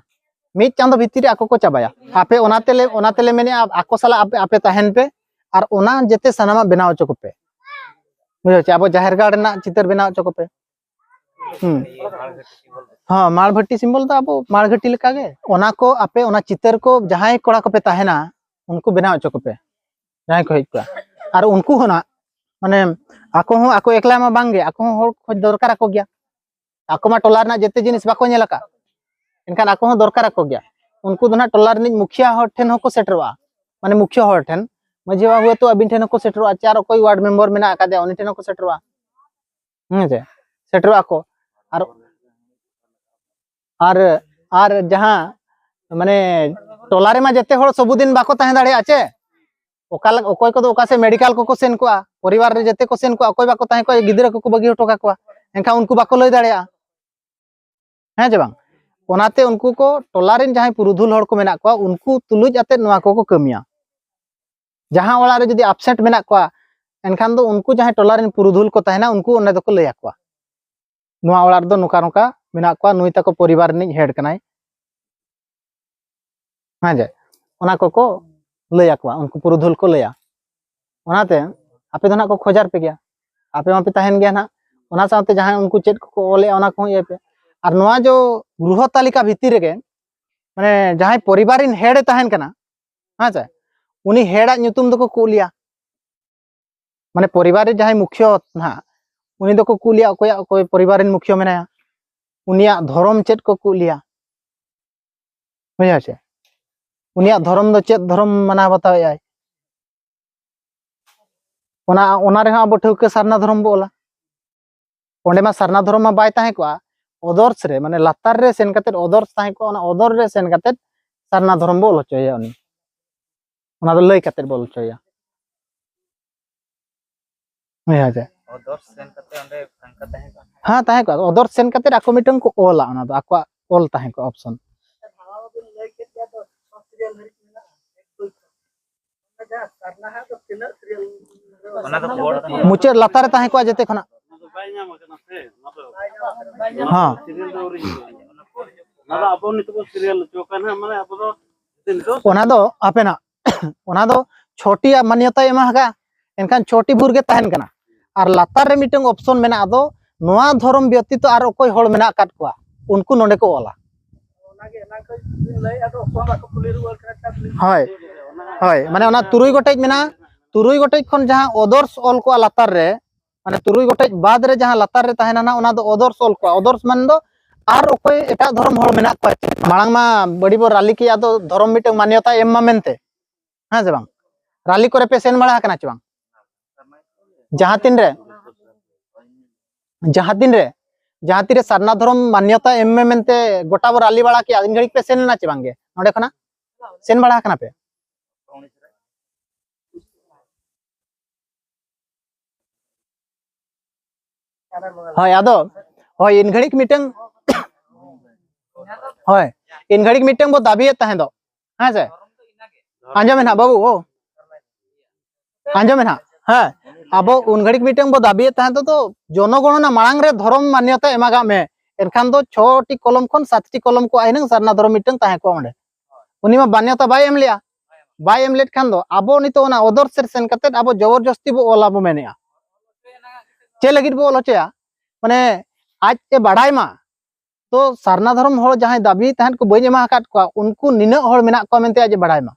ᱢᱤᱫ ᱪᱟᱸᱫᱚ ᱵᱷᱤᱛᱤᱨ ᱨᱮ ᱟᱠᱚ ᱠᱚ ᱪᱟᱵᱟᱭᱟ᱾ ᱟᱯᱮ ᱚᱱᱟ ᱛᱮᱞᱮ, ᱚᱱᱟ ᱛᱮᱞᱮ ᱢᱮᱱᱮᱜᱼᱟ, ᱟᱠᱚ ᱥᱟᱞᱟᱜ ᱟᱯᱮ, ᱟᱯᱮ ᱛᱟᱦᱮᱱ ᱯᱮ ᱟᱨ ᱚᱱᱟ ᱡᱮᱛᱮ ᱥᱟᱱᱟᱢᱟᱜ ᱵᱮᱱᱟᱣ ᱦᱚᱪᱚ ᱠᱚᱯᱮ᱾ ᱵᱩᱡᱷᱟᱹᱣ ᱪᱮ? ᱟᱵᱚ ᱡᱟᱦᱮᱨ ᱜᱟᱲ ᱨᱮᱱᱟᱜ ᱪᱤᱛᱟᱹᱨ ᱵᱮᱱᱟᱣ ᱦᱚᱪᱚ ᱠᱚᱯᱮ᱾ ᱦᱩᱸ᱾ ᱦᱚᱸ, ᱢᱟᱲ ᱵᱷᱟᱹᱴᱤ ᱥᱤᱢᱵᱚᱞ ᱫᱚ ᱟᱵᱚ ᱢᱟᱲ ᱜᱷᱟᱹᱴᱤ ᱞᱮᱠᱟᱜᱮ᱾ ᱚᱱᱟ ᱠᱚ ᱟᱯᱮ, ᱚᱱᱟ ᱪᱤᱛᱟᱹᱨ ᱠᱚ ᱡᱟᱦᱟᱸᱭ ᱠᱚᱲᱟ ᱠᱚᱯᱮ ᱛᱟᱦᱮᱱᱟ, ᱩᱱᱠᱩ ᱵᱮᱱᱟᱣ ᱦᱚᱪᱚ ᱠᱚᱯᱮ, ᱡᱟᱦᱟᱸᱭ ᱠᱚ ᱦᱮᱡ ᱠᱚᱜᱼᱟ᱾ ᱟᱨ ᱩᱱᱠᱩ ᱦᱚᱸ ᱱᱟᱜ, ᱢᱟᱱᱮ, ᱟᱠᱚ ᱦᱚᱸ, ᱟᱠᱚ ᱮᱠᱞᱟ ᱢᱟ ᱵᱟᱝᱜᱮ, ᱟᱠᱚ ᱦᱚᱸ ᱦᱚᱲ ᱠᱷᱚᱡ ᱫᱚᱨᱠᱟᱨ ᱟᱠᱚ ᱜᱮᱭᱟ᱾ ᱟᱠᱚ ᱢᱟ ᱴᱚᱞᱟ ᱨᱮᱱᱟᱜ ᱡᱮᱛᱮ ᱡᱤᱱᱤᱥ ᱵᱟᱠᱚ ᱧᱮᱞ ᱟᱠᱟᱫ, ᱮᱱᱠᱷᱟᱱ ᱟᱠᱚ ᱦᱚᱸ ᱫᱚᱨᱠᱟᱨ ᱟᱠᱚ ᱜᱮᱭᱟ᱾ ᱩᱱᱠᱩ ᱫᱚ ᱱᱟᱜ ᱴᱚᱞᱟ ᱨᱤᱱᱤᱡ ᱢᱩᱠᱷᱤᱭᱟᱹ ᱦᱚᱲ ᱴᱷᱮᱱ ᱦᱚᱸᱠᱚ ᱥᱮᱴᱮᱨᱚᱜᱼᱟ, ᱢᱟᱱᱮ, ᱢᱩᱠᱷᱤᱭᱟᱹ ᱦᱚᱲ ᱴᱷᱮᱱ, ᱢᱟᱹᱡᱷᱤ ᱵᱟᱵᱟ ᱦᱩᱭᱛᱳ ᱟᱹᱵᱤᱱ ᱴᱷᱮᱱ ᱦᱚᱸᱠᱚ ᱥᱮᱴᱮᱨᱚᱜᱼᱟ, ᱪᱮ ᱟᱨ ᱚᱠᱚᱭ ᱣᱟᱨᱰ ᱢᱮᱢᱵᱚᱨ ᱢᱮᱱᱟᱜ ᱟᱠᱟᱫᱮᱭᱟ, ᱩᱱᱤ ᱴᱷᱮᱱ ᱦᱚᱸᱠᱚ ᱥᱮᱴᱮᱨᱚᱜᱼᱟ᱾ ᱦᱮᱸ ᱥᱮ? ᱥᱮᱴᱮᱨᱚᱜᱼᱟ ᱠᱚ᱾ ᱟᱨ, ᱟᱨ, ᱟᱨ ᱡᱟᱦᱟᱸ, ᱢᱟᱱᱮ, ᱴᱚᱞᱟ ᱨᱮᱢᱟ ᱡᱮᱛᱮ ᱦᱚᱲ ᱥᱚᱵᱩᱫᱤᱱ ᱵᱟᱠᱚ ᱛᱟᱦᱮᱸ ᱫᱟᱲᱮᱭᱟᱜᱼᱟ ᱪᱮ? ᱚᱠᱟ ᱞᱮ-, ᱚᱠᱚᱭ ᱠᱚᱫᱚ ᱚᱠᱟ ᱥᱮᱫ ᱢᱮᱰᱤᱠᱟᱞ ᱠᱚᱠᱚ ᱥᱮᱱ ᱠᱚᱜᱼᱟ, ᱯᱚᱨᱤᱵᱟᱨ ᱨᱮ ᱡᱮᱛᱮ ᱠᱚ ᱥᱮᱱ ᱠᱚᱜᱼᱟ, ᱚᱠᱚᱭ ᱵᱟᱠᱚ ᱛᱟᱦᱮᱸ ᱠᱚᱜᱼᱟ, ᱜᱤᱫᱽᱨᱟᱹ ᱠᱚᱠᱚ ᱵᱟᱹᱜᱤ ᱦᱚᱴᱚ ᱠᱟᱠᱚᱣᱟ, ᱮᱱᱠᱷᱟᱱ ᱩᱱᱠᱩ ᱵᱟᱠᱚ ᱞᱟᱹᱭ ᱫᱟᱲᱮᱭᱟᱜᱼᱟ᱾ ᱦᱮᱸ ᱪᱮ ᱵᱟᱝ? ᱚᱱᱟᱛᱮ ᱩᱱᱠᱩ ᱠᱚ, ᱴᱚᱞᱟ ᱨᱮᱱ ᱡᱟᱦᱟᱸᱭ ᱯᱩᱨᱩᱫᱷᱩᱞ ᱦᱚᱲ ᱠᱚ ᱢᱮᱱᱟᱜ ᱠᱚᱣᱟ, ᱩᱱᱠᱩ ᱛᱩᱞᱩᱡ ᱟᱛᱮᱫ ᱱᱚᱣᱟ ᱠᱚᱠᱚ ᱠᱟᱹᱢᱤᱭᱟ᱾ ᱡᱟᱦᱟᱸ ᱚᱲᱟᱜ ᱨᱮ ᱡᱩᱫᱤ ᱟᱵᱥᱮᱱᱴ ᱢᱮᱱᱟᱜ ᱠᱚᱣᱟ, ᱮᱱᱠᱷᱟᱱ ᱫᱚ ᱩᱱᱠᱩ ᱡᱟᱦᱟᱸᱭ ᱴᱚᱞᱟ ᱨᱮᱱ ᱯᱩᱨᱩᱫᱷᱩᱞ ᱠᱚ ᱛᱟᱦᱮᱱᱟ, ᱩᱱᱠᱩ ᱚᱸᱰᱮ ᱫᱚᱠᱚ ᱞᱟᱹᱭ ᱟᱠᱚᱣᱟ, ᱱᱚᱣᱟ ᱚᱲᱟᱜ ᱨᱮᱫᱚ ᱱᱚᱝᱠᱟ ᱱᱚᱝᱠᱟ ᱢᱮᱱᱟᱜ ᱠᱚᱣᱟ, ᱱᱩᱭ ᱛᱟᱠᱚ ᱯᱚᱨᱤᱵᱟᱨ ᱨᱤᱱᱤᱡ ᱦᱮᱰ ᱠᱟᱱᱟᱭ᱾ ᱦᱮᱸ ᱡᱮ, ᱚᱱᱟ ᱠᱚᱠᱚ ᱞᱟᱹᱭ ᱟᱠᱚᱣᱟ, ᱩᱱᱠᱩ ᱯᱩᱨᱩᱫᱷᱩᱞ ᱠᱚ ᱞᱟᱹᱭᱟ᱾ ᱚᱱᱟᱛᱮ ᱟᱯᱮ ᱫᱚ ᱱᱟᱜ ᱠᱚ ᱠᱷᱚᱡᱟᱨ ᱯᱮ ᱜᱮᱭᱟ, ᱟᱯᱮ ᱢᱟᱯᱮ ᱛᱟᱦᱮᱱ ᱜᱮᱭᱟ ᱱᱟᱜ᱾ ᱚᱱᱟ ᱥᱟᱶᱛᱮ ᱡᱟᱦᱟᱸᱭ ᱩᱱᱠᱩ ᱪᱮᱫ ᱠᱚᱠᱚ ᱚᱞᱮᱜᱼᱟ, ᱚᱱᱟ ᱠᱚᱦᱚᱸ ᱤᱭᱟᱹᱭ ᱯᱮ᱾ ᱟᱨ ᱱᱚᱣᱟ ᱡᱚ ᱜᱨᱚᱦᱚ ᱛᱟᱹᱞᱤᱠᱟ ᱵᱷᱤᱛᱤᱨ ᱨᱮᱜᱮ, ᱢᱟᱱᱮ, ᱡᱟᱦᱟᱸᱭ ᱯᱚᱨᱤᱵᱟᱨ ᱨᱤᱱ ᱦᱮᱰ ᱮ ᱛᱟᱦᱮᱱ ᱠᱟᱱᱟ, ᱦᱮᱸ ᱥᱮ, ᱩᱱᱤ ᱦᱮᱰᱟᱜ ᱧᱩᱛᱩᱢ ᱫᱚᱠᱚ ᱠᱩᱞᱮᱭᱟ᱾ ᱢᱟᱱᱮ, ᱯᱚᱨᱤᱵᱟᱨ ᱨᱮ ᱡᱟᱦᱟᱸᱭ ᱢᱩᱠᱷᱭᱚ ᱱᱟᱦᱟᱜ, ᱩᱱᱤ ᱫᱚᱠᱚ ᱠᱩᱞᱮᱭᱟ, ᱚᱠᱚᱭᱟᱜ, ᱚᱠᱚᱭ ᱯᱚᱨᱤᱵᱟᱨ ᱨᱮᱱ ᱢᱩᱠᱷᱭᱚ ᱢᱮᱱᱟᱭᱟ, ᱩᱱᱤᱭᱟᱜ ᱫᱷᱚᱨᱚᱢ ᱪᱮᱫ ᱠᱚ ᱠᱩᱞᱮᱭᱟ᱾ ᱵᱩᱡᱷᱟᱹᱣ ᱪᱮ? ᱩᱱᱤᱭᱟᱜ ᱫᱷᱚᱨᱚᱢ ᱫᱚ ᱪᱮᱫ ᱫᱷᱚᱨᱚᱢ ᱢᱟᱱᱟᱣ ᱵᱟᱛᱟᱣᱮᱫᱼᱟᱭ? ᱚᱱᱟ, ᱚᱱᱟ ᱨᱮᱦᱚᱸ ᱟᱵᱚ ᱴᱷᱟᱹᱣᱠᱟᱹ ᱥᱟᱨᱱᱟ ᱫᱷᱚᱨᱚᱢ ᱵᱚ ᱚᱞᱟ᱾ ᱚᱸᱰᱮ ᱢᱟ ᱥᱟᱨᱱᱟ ᱫᱷᱚᱨᱚᱢ ᱢᱟ ᱵᱟᱭ ᱛᱟᱦᱮᱸ ᱠᱚᱜᱼᱟ, ᱚᱫᱚᱨᱥ ᱨᱮ, ᱢᱟᱱᱮ, ᱞᱟᱛᱟᱨ ᱨᱮ ᱥᱮᱱ ᱠᱟᱛᱮᱫ ᱚᱫᱚᱨᱥ ᱛᱟᱦᱮᱸ ᱠᱚᱜᱼᱟ, ᱚᱱᱟ ᱚᱫᱚᱨ ᱨᱮ ᱥᱮᱱ ᱠᱟᱛᱮᱫ ᱥᱟᱨᱱᱟ ᱫᱷᱚᱨᱚᱢ ᱵᱚ ᱚᱞ ᱦᱚᱪᱚᱭᱮᱭᱟ ᱩᱱᱤ᱾ ᱚᱱᱟ ᱫᱚ ᱞᱟᱹᱭ ᱠᱟᱛᱮᱫ ᱵᱚ ᱚᱞ ᱦᱚᱪᱚᱭᱮᱭᱟ᱾ ᱦᱳᱭ, ᱦᱳᱭ, ᱦᱳᱭ᱾ ᱚᱫᱚᱨᱥ ᱥᱮᱱ ᱠᱟᱛᱮ ᱚᱸᱰᱮ ᱯᱷᱟᱸᱠᱟ ᱛᱟᱦᱮᱸ ᱠᱚᱜᱼᱟ᱾ ᱦᱮᱸ, ᱛᱟᱦᱮᱸ ᱠᱚᱜᱼᱟ᱾ ᱚᱫᱚᱨᱥ ᱥᱮᱱ ᱠᱟᱛᱮ ᱟᱠᱚ ᱢᱤᱫᱴᱟᱝ ᱠᱚ ᱚᱞᱟ, ᱚᱱᱟ ᱫᱚ ᱟᱠᱚᱣᱟᱜ ᱚᱞ ᱛᱟᱦᱮᱸ ᱠᱚᱜᱼᱟ ᱚᱯᱥᱚᱱ᱾ ᱚᱱᱟ ᱫᱚ ᱵᱳᱨᱰ ᱢᱩᱪᱟᱹᱫ ᱞᱟᱛᱟᱨ ᱨᱮ ᱛᱟᱦᱮᱸ ᱠᱚᱜᱼᱟ ᱡᱮᱛᱮ ᱠᱷᱚᱱᱟᱜ᱾ ᱦᱮᱸ᱾ ᱚᱱᱟ ᱫᱚ ᱟᱵᱚ ᱱᱤᱛᱚᱜ ᱵᱚᱱ ᱥᱤᱨᱤᱭᱟᱞ ᱦᱚᱪᱚ ᱠᱟᱱᱟ, ᱢᱟᱱᱮ ᱟᱵᱚ ᱫᱚ ᱱᱤᱛᱚᱜ ᱚᱱᱟ ᱫᱚ ᱦᱟᱯᱮᱱᱟᱜ, ᱚᱱᱟ ᱫᱚ ᱪᱷᱚᱴᱤ ᱢᱟᱱᱭᱚᱛᱟᱭ ᱮᱢᱟ ᱟᱠᱟᱫᱼᱟ, ᱮᱱᱠᱷᱟᱱ ᱪᱷᱚᱴᱤ ᱵᱷᱩᱨ ᱜᱮ ᱛᱟᱦᱮᱱ ᱠᱟᱱᱟ᱾ ᱟᱨ ᱞᱟᱛᱟᱨ ᱨᱮ ᱢᱤᱫᱴᱟᱝ ᱚᱯᱥᱚᱱ ᱢᱮᱱᱟᱜᱼᱟ, ᱟᱫᱚ ᱱᱚᱣᱟ ᱫᱷᱚᱨᱚᱢ ᱵᱮᱛᱤᱛᱚ ᱟᱨ ᱚᱠᱚᱭ ᱦᱚᱲ ᱢᱮᱱᱟᱜ ᱟᱠᱟᱫ ᱠᱚᱣᱟ, ᱩᱱᱠᱩ ᱱᱚᱰᱮ ᱠᱚ ᱚᱞᱟ᱾ ᱦᱳᱭ᱾ ᱦᱳᱭ, ᱢᱟᱱᱮ ᱚᱱᱟ ᱛᱩᱨᱩᱭ ᱜᱚᱴᱮᱡ ᱢᱮᱱᱟᱜᱼᱟ, ᱛᱩᱨᱩᱭ ᱜᱚᱴᱮᱡ ᱠᱷᱚᱱ ᱡᱟᱦᱟᱸ ᱚᱫᱚᱨᱥ ᱚᱞ ᱠᱚᱜᱼᱟ ᱞᱟᱛᱟᱨ ᱨᱮ, ᱢᱟᱱᱮ ᱛᱩᱨᱩᱭ ᱜᱚᱴᱮᱡ ᱵᱟᱫ ᱨᱮ ᱡᱟᱦᱟᱸ ᱞᱟᱛᱟᱨ ᱨᱮ ᱛᱟᱦᱮᱱᱟ ᱱᱟᱜ, ᱚᱱᱟ ᱫᱚ ᱚᱫᱚᱨᱥ ᱚᱞ ᱠᱚᱜᱼᱟ᱾ ᱚᱫᱚᱨᱥ ᱢᱟᱱᱮ ᱫᱚ ᱟᱨ ᱚᱠᱚᱭ ᱮᱴᱟᱜ ᱫᱷᱚᱨᱚᱢ ᱦᱚᱲ ᱢᱮᱱᱟᱜ ᱠᱚᱣᱟ᱾ ᱢᱟᱲᱟᱝ ᱢᱟ ᱵᱟᱹᱲᱤ ᱵᱚ ᱨᱟᱞᱤ ᱠᱮᱜᱼᱟ, ᱟᱫᱚ ᱫᱷᱚᱨᱚᱢ ᱢᱤᱫᱴᱟᱝ ᱢᱟᱱᱭᱚᱛᱟ ᱮᱢ ᱢᱟ ᱢᱮᱱᱛᱮ, ᱦᱮᱸ ᱥᱮ ᱵᱟᱝ? ᱨᱟᱞᱤ ᱠᱚᱨᱮ ᱯᱮ ᱥᱮᱱ ᱵᱟᱲᱟ ᱟᱠᱟᱱᱟ ᱪᱮ ᱵᱟᱝ? ᱡᱟᱦᱟᱸ ᱛᱤᱱ ᱨᱮ, ᱡᱟᱦᱟᱸ ᱛᱤᱱ ᱨᱮ, ᱡᱟᱦᱟᱸ ᱛᱤᱱ ᱨᱮ ᱥᱟᱨᱱᱟ ᱫᱷᱚᱨᱚᱢ ᱢᱟᱱᱭᱚᱛᱟ ᱮᱢ ᱢᱮ ᱢᱮᱱᱛᱮ ᱜᱚᱴᱟ ᱵᱚ ᱨᱟᱞᱤ ᱵᱟᱲᱟ ᱠᱮᱜᱼᱟ, ᱤᱱ ᱜᱷᱟᱹᱲᱤᱡ ᱯᱮ ᱥᱮᱱ ᱞᱮᱱᱟ ᱪᱮ ᱵᱟᱝ ᱜᱮ? ᱱᱚᱸᱰᱮ ᱠᱷᱚᱱᱟᱜ ᱥᱮᱱ ᱵᱟᱲᱟ ᱟᱠᱟᱱᱟ ᱯᱮ? ᱦᱳᱭ, ᱟᱫᱚ, ᱦᱳᱭ, ᱤᱱ ᱜᱷᱟᱹᱲᱤᱡ ᱢᱤᱫᱴᱟᱝ, ᱦᱳᱭ, ᱤᱱ ᱜᱷᱟᱹᱲᱤᱡ ᱢᱤᱫᱴᱟᱝ ᱵᱚ ᱫᱟᱹᱵᱤᱭᱮᱫ ᱛᱟᱦᱮᱸ ᱫᱚ, ᱦᱮᱸ ᱥᱮ? ᱟᱸᱡᱚᱢ ᱢᱮ ᱱᱟᱦᱟᱜ ᱵᱟᱹᱵᱩ, ᱳ᱾ ᱟᱸᱡᱚᱢ ᱢᱮ ᱱᱟᱦᱟᱜ, ᱦᱮᱸ᱾ ᱟᱵᱚ ᱩᱱ ᱜᱷᱟᱹᱲᱤᱡ ᱢᱤᱫᱴᱟᱝ ᱵᱚ ᱫᱟᱹᱵᱤᱭᱮᱫ ᱛᱟᱦᱮᱸ ᱫᱚ, ᱡᱚᱱᱚᱜᱚᱬᱚᱱᱟ ᱢᱟᱲᱟᱝ ᱨᱮ ᱫᱷᱚᱨᱚᱢ ᱢᱟᱱᱭᱚᱛᱟ ᱮᱢᱟᱜᱟᱜ ᱢᱮ, ᱮᱱᱠᱷᱟᱱ ᱫᱚ ᱪᱷᱚᱴᱤ ᱠᱚᱞᱚᱢ ᱠᱷᱚᱱ ᱥᱟᱛᱴᱤ ᱠᱚᱞᱚᱢ ᱠᱚ ᱟᱭᱱᱟᱝ ᱥᱟᱨᱱᱟ ᱫᱷᱚᱨᱚᱢ ᱢᱤᱫᱴᱟᱝ ᱛᱟᱦᱮᱸ ᱠᱚᱜᱼᱟ ᱚᱸᱰᱮ᱾ ᱩᱱᱤ ᱢᱟ ᱢᱟᱱᱭᱚᱛᱟ ᱵᱟᱭ ᱮᱢ ᱞᱮᱜᱼᱟ, ᱵᱟᱭ ᱮᱢ ᱞᱮᱫ ᱠᱷᱟᱱ ᱫᱚ ᱟᱵᱚ ᱱᱤᱛᱚᱜ ᱚᱱᱟ ᱚᱫᱚᱨ ᱥᱮᱫ ᱥᱮᱱ ᱠᱟᱛᱮᱫ ᱟᱵᱚ ᱡᱚᱵᱚᱨᱡᱚᱥᱛᱤ ᱵᱚ ᱚᱞᱟ ᱵᱚ ᱢᱮᱱᱮᱜᱼᱟ᱾ ᱪᱮᱫ ᱞᱟᱹᱜᱤᱫ ᱵᱚ ᱚᱞ ᱦᱚᱪᱚᱭᱟ? ᱢᱟᱱᱮ ᱟᱡ ᱮ ᱵᱟᱲᱟᱭ ᱢᱟ, ᱛᱚ ᱥᱟᱨᱱᱟ ᱫᱷᱚᱨᱚᱢ ᱦᱚᱲ ᱡᱟᱦᱟᱸᱭ ᱫᱟᱹᱵᱤ ᱛᱟᱦᱮᱸᱫ ᱠᱚ ᱵᱟᱹᱧ ᱮᱢᱟ ᱟᱠᱟᱫ ᱠᱚᱣᱟ, ᱩᱱᱠᱩ ᱱᱤᱱᱟᱹᱜ ᱦᱚᱲ ᱢᱮᱱᱟᱜ ᱠᱚᱣᱟ ᱢᱮᱱᱛᱮ ᱟᱡ ᱮ ᱵᱟᱲᱟᱭ ᱢᱟ᱾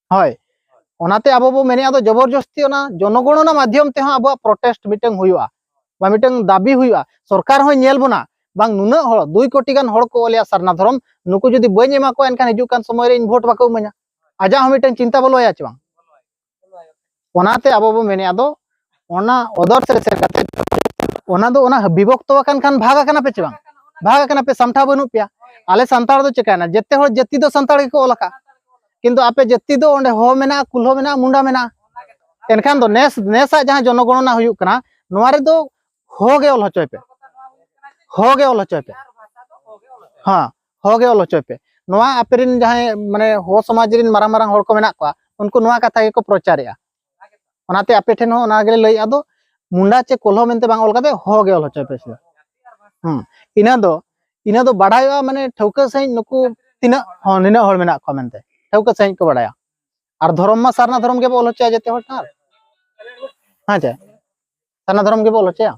ᱦᱳᱭ, ᱚᱱᱟᱛᱮ ᱟᱵᱚ ᱵᱚ ᱢᱮᱱᱮᱫᱼᱟ, ᱟᱫᱚ ᱡᱚᱵᱚᱨᱡᱚᱥᱛᱤ ᱚᱱᱟ ᱡᱚᱱᱚᱜᱚᱬᱚᱱᱟ ᱢᱟᱫᱽᱫᱷᱚᱢ ᱛᱮᱦᱚᱸ ᱟᱵᱚᱣᱟᱜ ᱯᱨᱚᱴᱮᱥᱴ ᱢᱤᱫᱴᱟᱝ ᱦᱩᱭᱩᱜᱼᱟ, ᱵᱟ ᱢᱤᱫᱴᱟᱝ ᱫᱟᱹᱵᱤ ᱦᱩᱭᱩᱜᱼᱟ᱾ ᱥᱚᱨᱠᱟᱨ ᱦᱚᱸᱭ ᱧᱮᱞ ᱵᱚᱱᱟ, ᱵᱟᱝ ᱱᱩᱱᱟᱹᱜ ᱦᱚᱲ ᱫᱩᱭ ᱠᱳᱴᱤ ᱜᱟᱱ ᱦᱚᱲ ᱠᱚ ᱚᱞᱮᱜᱼᱟ ᱥᱟᱨᱱᱟ ᱫᱷᱚᱨᱚᱢ, ᱱᱩᱠᱩ ᱡᱩᱫᱤ ᱵᱟᱹᱧ ᱮᱢᱟ ᱠᱚᱣᱟ ᱮᱱᱠᱷᱟᱱ ᱦᱤᱡᱩᱜ ᱠᱟᱱ ᱥᱚᱢᱚᱭ ᱨᱮ ᱤᱧ ᱵᱷᱳᱴ ᱵᱟᱠᱚ ᱤᱢᱟᱹᱧᱟ᱾ ᱟᱡᱟᱜ ᱦᱚᱸ ᱢᱤᱫᱴᱟᱝ ᱪᱤᱱᱛᱟ ᱵᱚᱞᱚᱣᱟᱭᱟ ᱪᱮ ᱵᱟᱝ? ᱚᱱᱟᱛᱮ ᱟᱵᱚ ᱵᱚ ᱢᱮᱱᱮᱫᱼᱟ, ᱟᱫᱚ ᱚᱱᱟ ᱚᱫᱚᱨ ᱥᱮᱫ ᱥᱮᱱ ᱠᱟᱛᱮ, ᱚᱱᱟ ᱫᱚ ᱚᱱᱟ ᱵᱤᱵᱷᱚᱠᱛᱚ ᱟᱠᱟᱱ ᱠᱷᱟᱱ ᱵᱷᱟᱜᱽ ᱟᱠᱟᱱᱟ ᱯᱮ ᱪᱮ ᱵᱟᱝ? ᱵᱷᱟᱜᱽ ᱟᱠᱟᱱᱟ ᱯᱮ, ᱥᱟᱢᱴᱟᱣ ᱵᱟᱹᱱᱩᱜ ᱯᱮᱭᱟ᱾ ᱟᱞᱮ ᱥᱟᱱᱛᱟᱲ ᱫᱚ ᱪᱮᱠᱟᱭᱱᱟ? ᱡᱮᱛᱮ ᱦᱚᱲ ᱡᱟᱹᱛᱤ ᱫᱚ ᱥᱟᱱᱛᱟᱲ ᱜᱮᱠᱚ ᱚᱞ ᱟᱠᱟᱫ, ᱠᱤᱱᱛᱩ ᱟᱯᱮ ᱡᱟᱹᱛᱤ ᱫᱚ ᱚᱸᱰᱮ ᱦᱚ ᱢᱮᱱᱟᱜᱼᱟ, ᱠᱩᱞᱦᱚ ᱢᱮᱱᱟᱜᱼᱟ, ᱢᱩᱱᱰᱟ ᱢᱮᱱᱟᱜᱼᱟ᱾ ᱮᱱᱠᱷᱟᱱ ᱫᱚ ᱱᱮᱥ, ᱱᱮᱥᱟᱜ ᱡᱟᱦᱟᱸ ᱡᱚᱱᱚᱜᱚᱬᱚᱱᱟ ᱦᱩᱭᱩᱜ ᱠᱟᱱᱟ, ᱱᱚᱣᱟ ᱨᱮᱫᱚ ᱦᱚ ᱜᱮ ᱚᱞ ᱦᱚᱪᱚᱭ ᱯᱮ᱾ ᱦᱚ ᱜᱮ ᱚᱞ ᱦᱚᱪᱚᱭ ᱯᱮ᱾ ᱦᱮᱸ, ᱦᱚ ᱜᱮ ᱚᱞ ᱦᱚᱪᱚᱭ ᱯᱮ᱾ ᱱᱚᱣᱟ ᱟᱯᱮ ᱨᱮᱱ ᱡᱟᱦᱟᱸᱭ, ᱢᱟᱱᱮ, ᱦᱚ ᱥᱚᱢᱟᱡᱽ ᱨᱮᱱ ᱢᱟᱨᱟᱝ ᱢᱟᱨᱟᱝ ᱦᱚᱲ ᱠᱚ ᱢᱮᱱᱟᱜ ᱠᱚᱣᱟ, ᱩᱱᱠᱩ ᱱᱚᱣᱟ ᱠᱟᱛᱷᱟ ᱜᱮᱠᱚ ᱯᱨᱚᱪᱟᱨᱮᱜᱼᱟ᱾ ᱚᱱᱟᱛᱮ ᱟᱯᱮ ᱴᱷᱮᱱ ᱦᱚᱸ ᱚᱱᱟ ᱜᱮᱞᱮ ᱞᱟᱹᱭᱮᱜᱼᱟ, ᱫᱚ ᱢᱩᱱᱰᱟ ᱪᱮ ᱠᱚᱞᱦᱚ ᱢᱮᱱᱛᱮ ᱵᱟᱝ ᱚᱞ ᱠᱟᱛᱮ ᱦᱚ ᱜᱮ ᱚᱞ ᱦᱚᱪᱚᱭ ᱯᱮ ᱥᱮ᱾ ᱦᱩᱸ᱾ ᱤᱱᱟᱹ ᱫᱚ, ᱤᱱᱟᱹ ᱫᱚ ᱵᱟᱲᱟᱭᱚᱜᱼᱟ, ᱢᱟᱱᱮ, ᱴᱷᱟᱹᱣᱠᱟᱹ ᱥᱟᱺᱦᱤᱡ ᱱᱩᱠᱩ ᱛᱤᱱᱟᱹᱜ ᱦᱚᱲ, ᱱᱤᱱᱟᱹᱜ ᱦᱚᱲ ᱢᱮᱱᱟᱜ ᱠᱚᱣᱟ ᱢᱮᱱᱛᱮ ᱴᱷᱟᱹᱣᱠᱟᱹ ᱥᱟᱺᱦᱤᱡ ᱠᱚ ᱵᱟᱲᱟᱭᱟ᱾ ᱟᱨ ᱫᱷᱚᱨᱚᱢ ᱢᱟ ᱥᱟᱨᱱᱟ ᱫᱷᱚᱨᱚᱢ ᱜᱮᱵᱚ ᱚᱞ ᱦᱚᱪᱚᱭᱟ ᱡᱚᱛᱚ ᱦᱚᱲ ᱴᱷᱮᱱ᱾ ᱦᱮᱸ ᱪᱮ? ᱥᱟᱨᱱᱟ ᱫᱷᱚᱨᱚᱢ ᱜᱮᱵᱚ ᱚᱞ ᱦᱚᱪᱚᱭᱟ᱾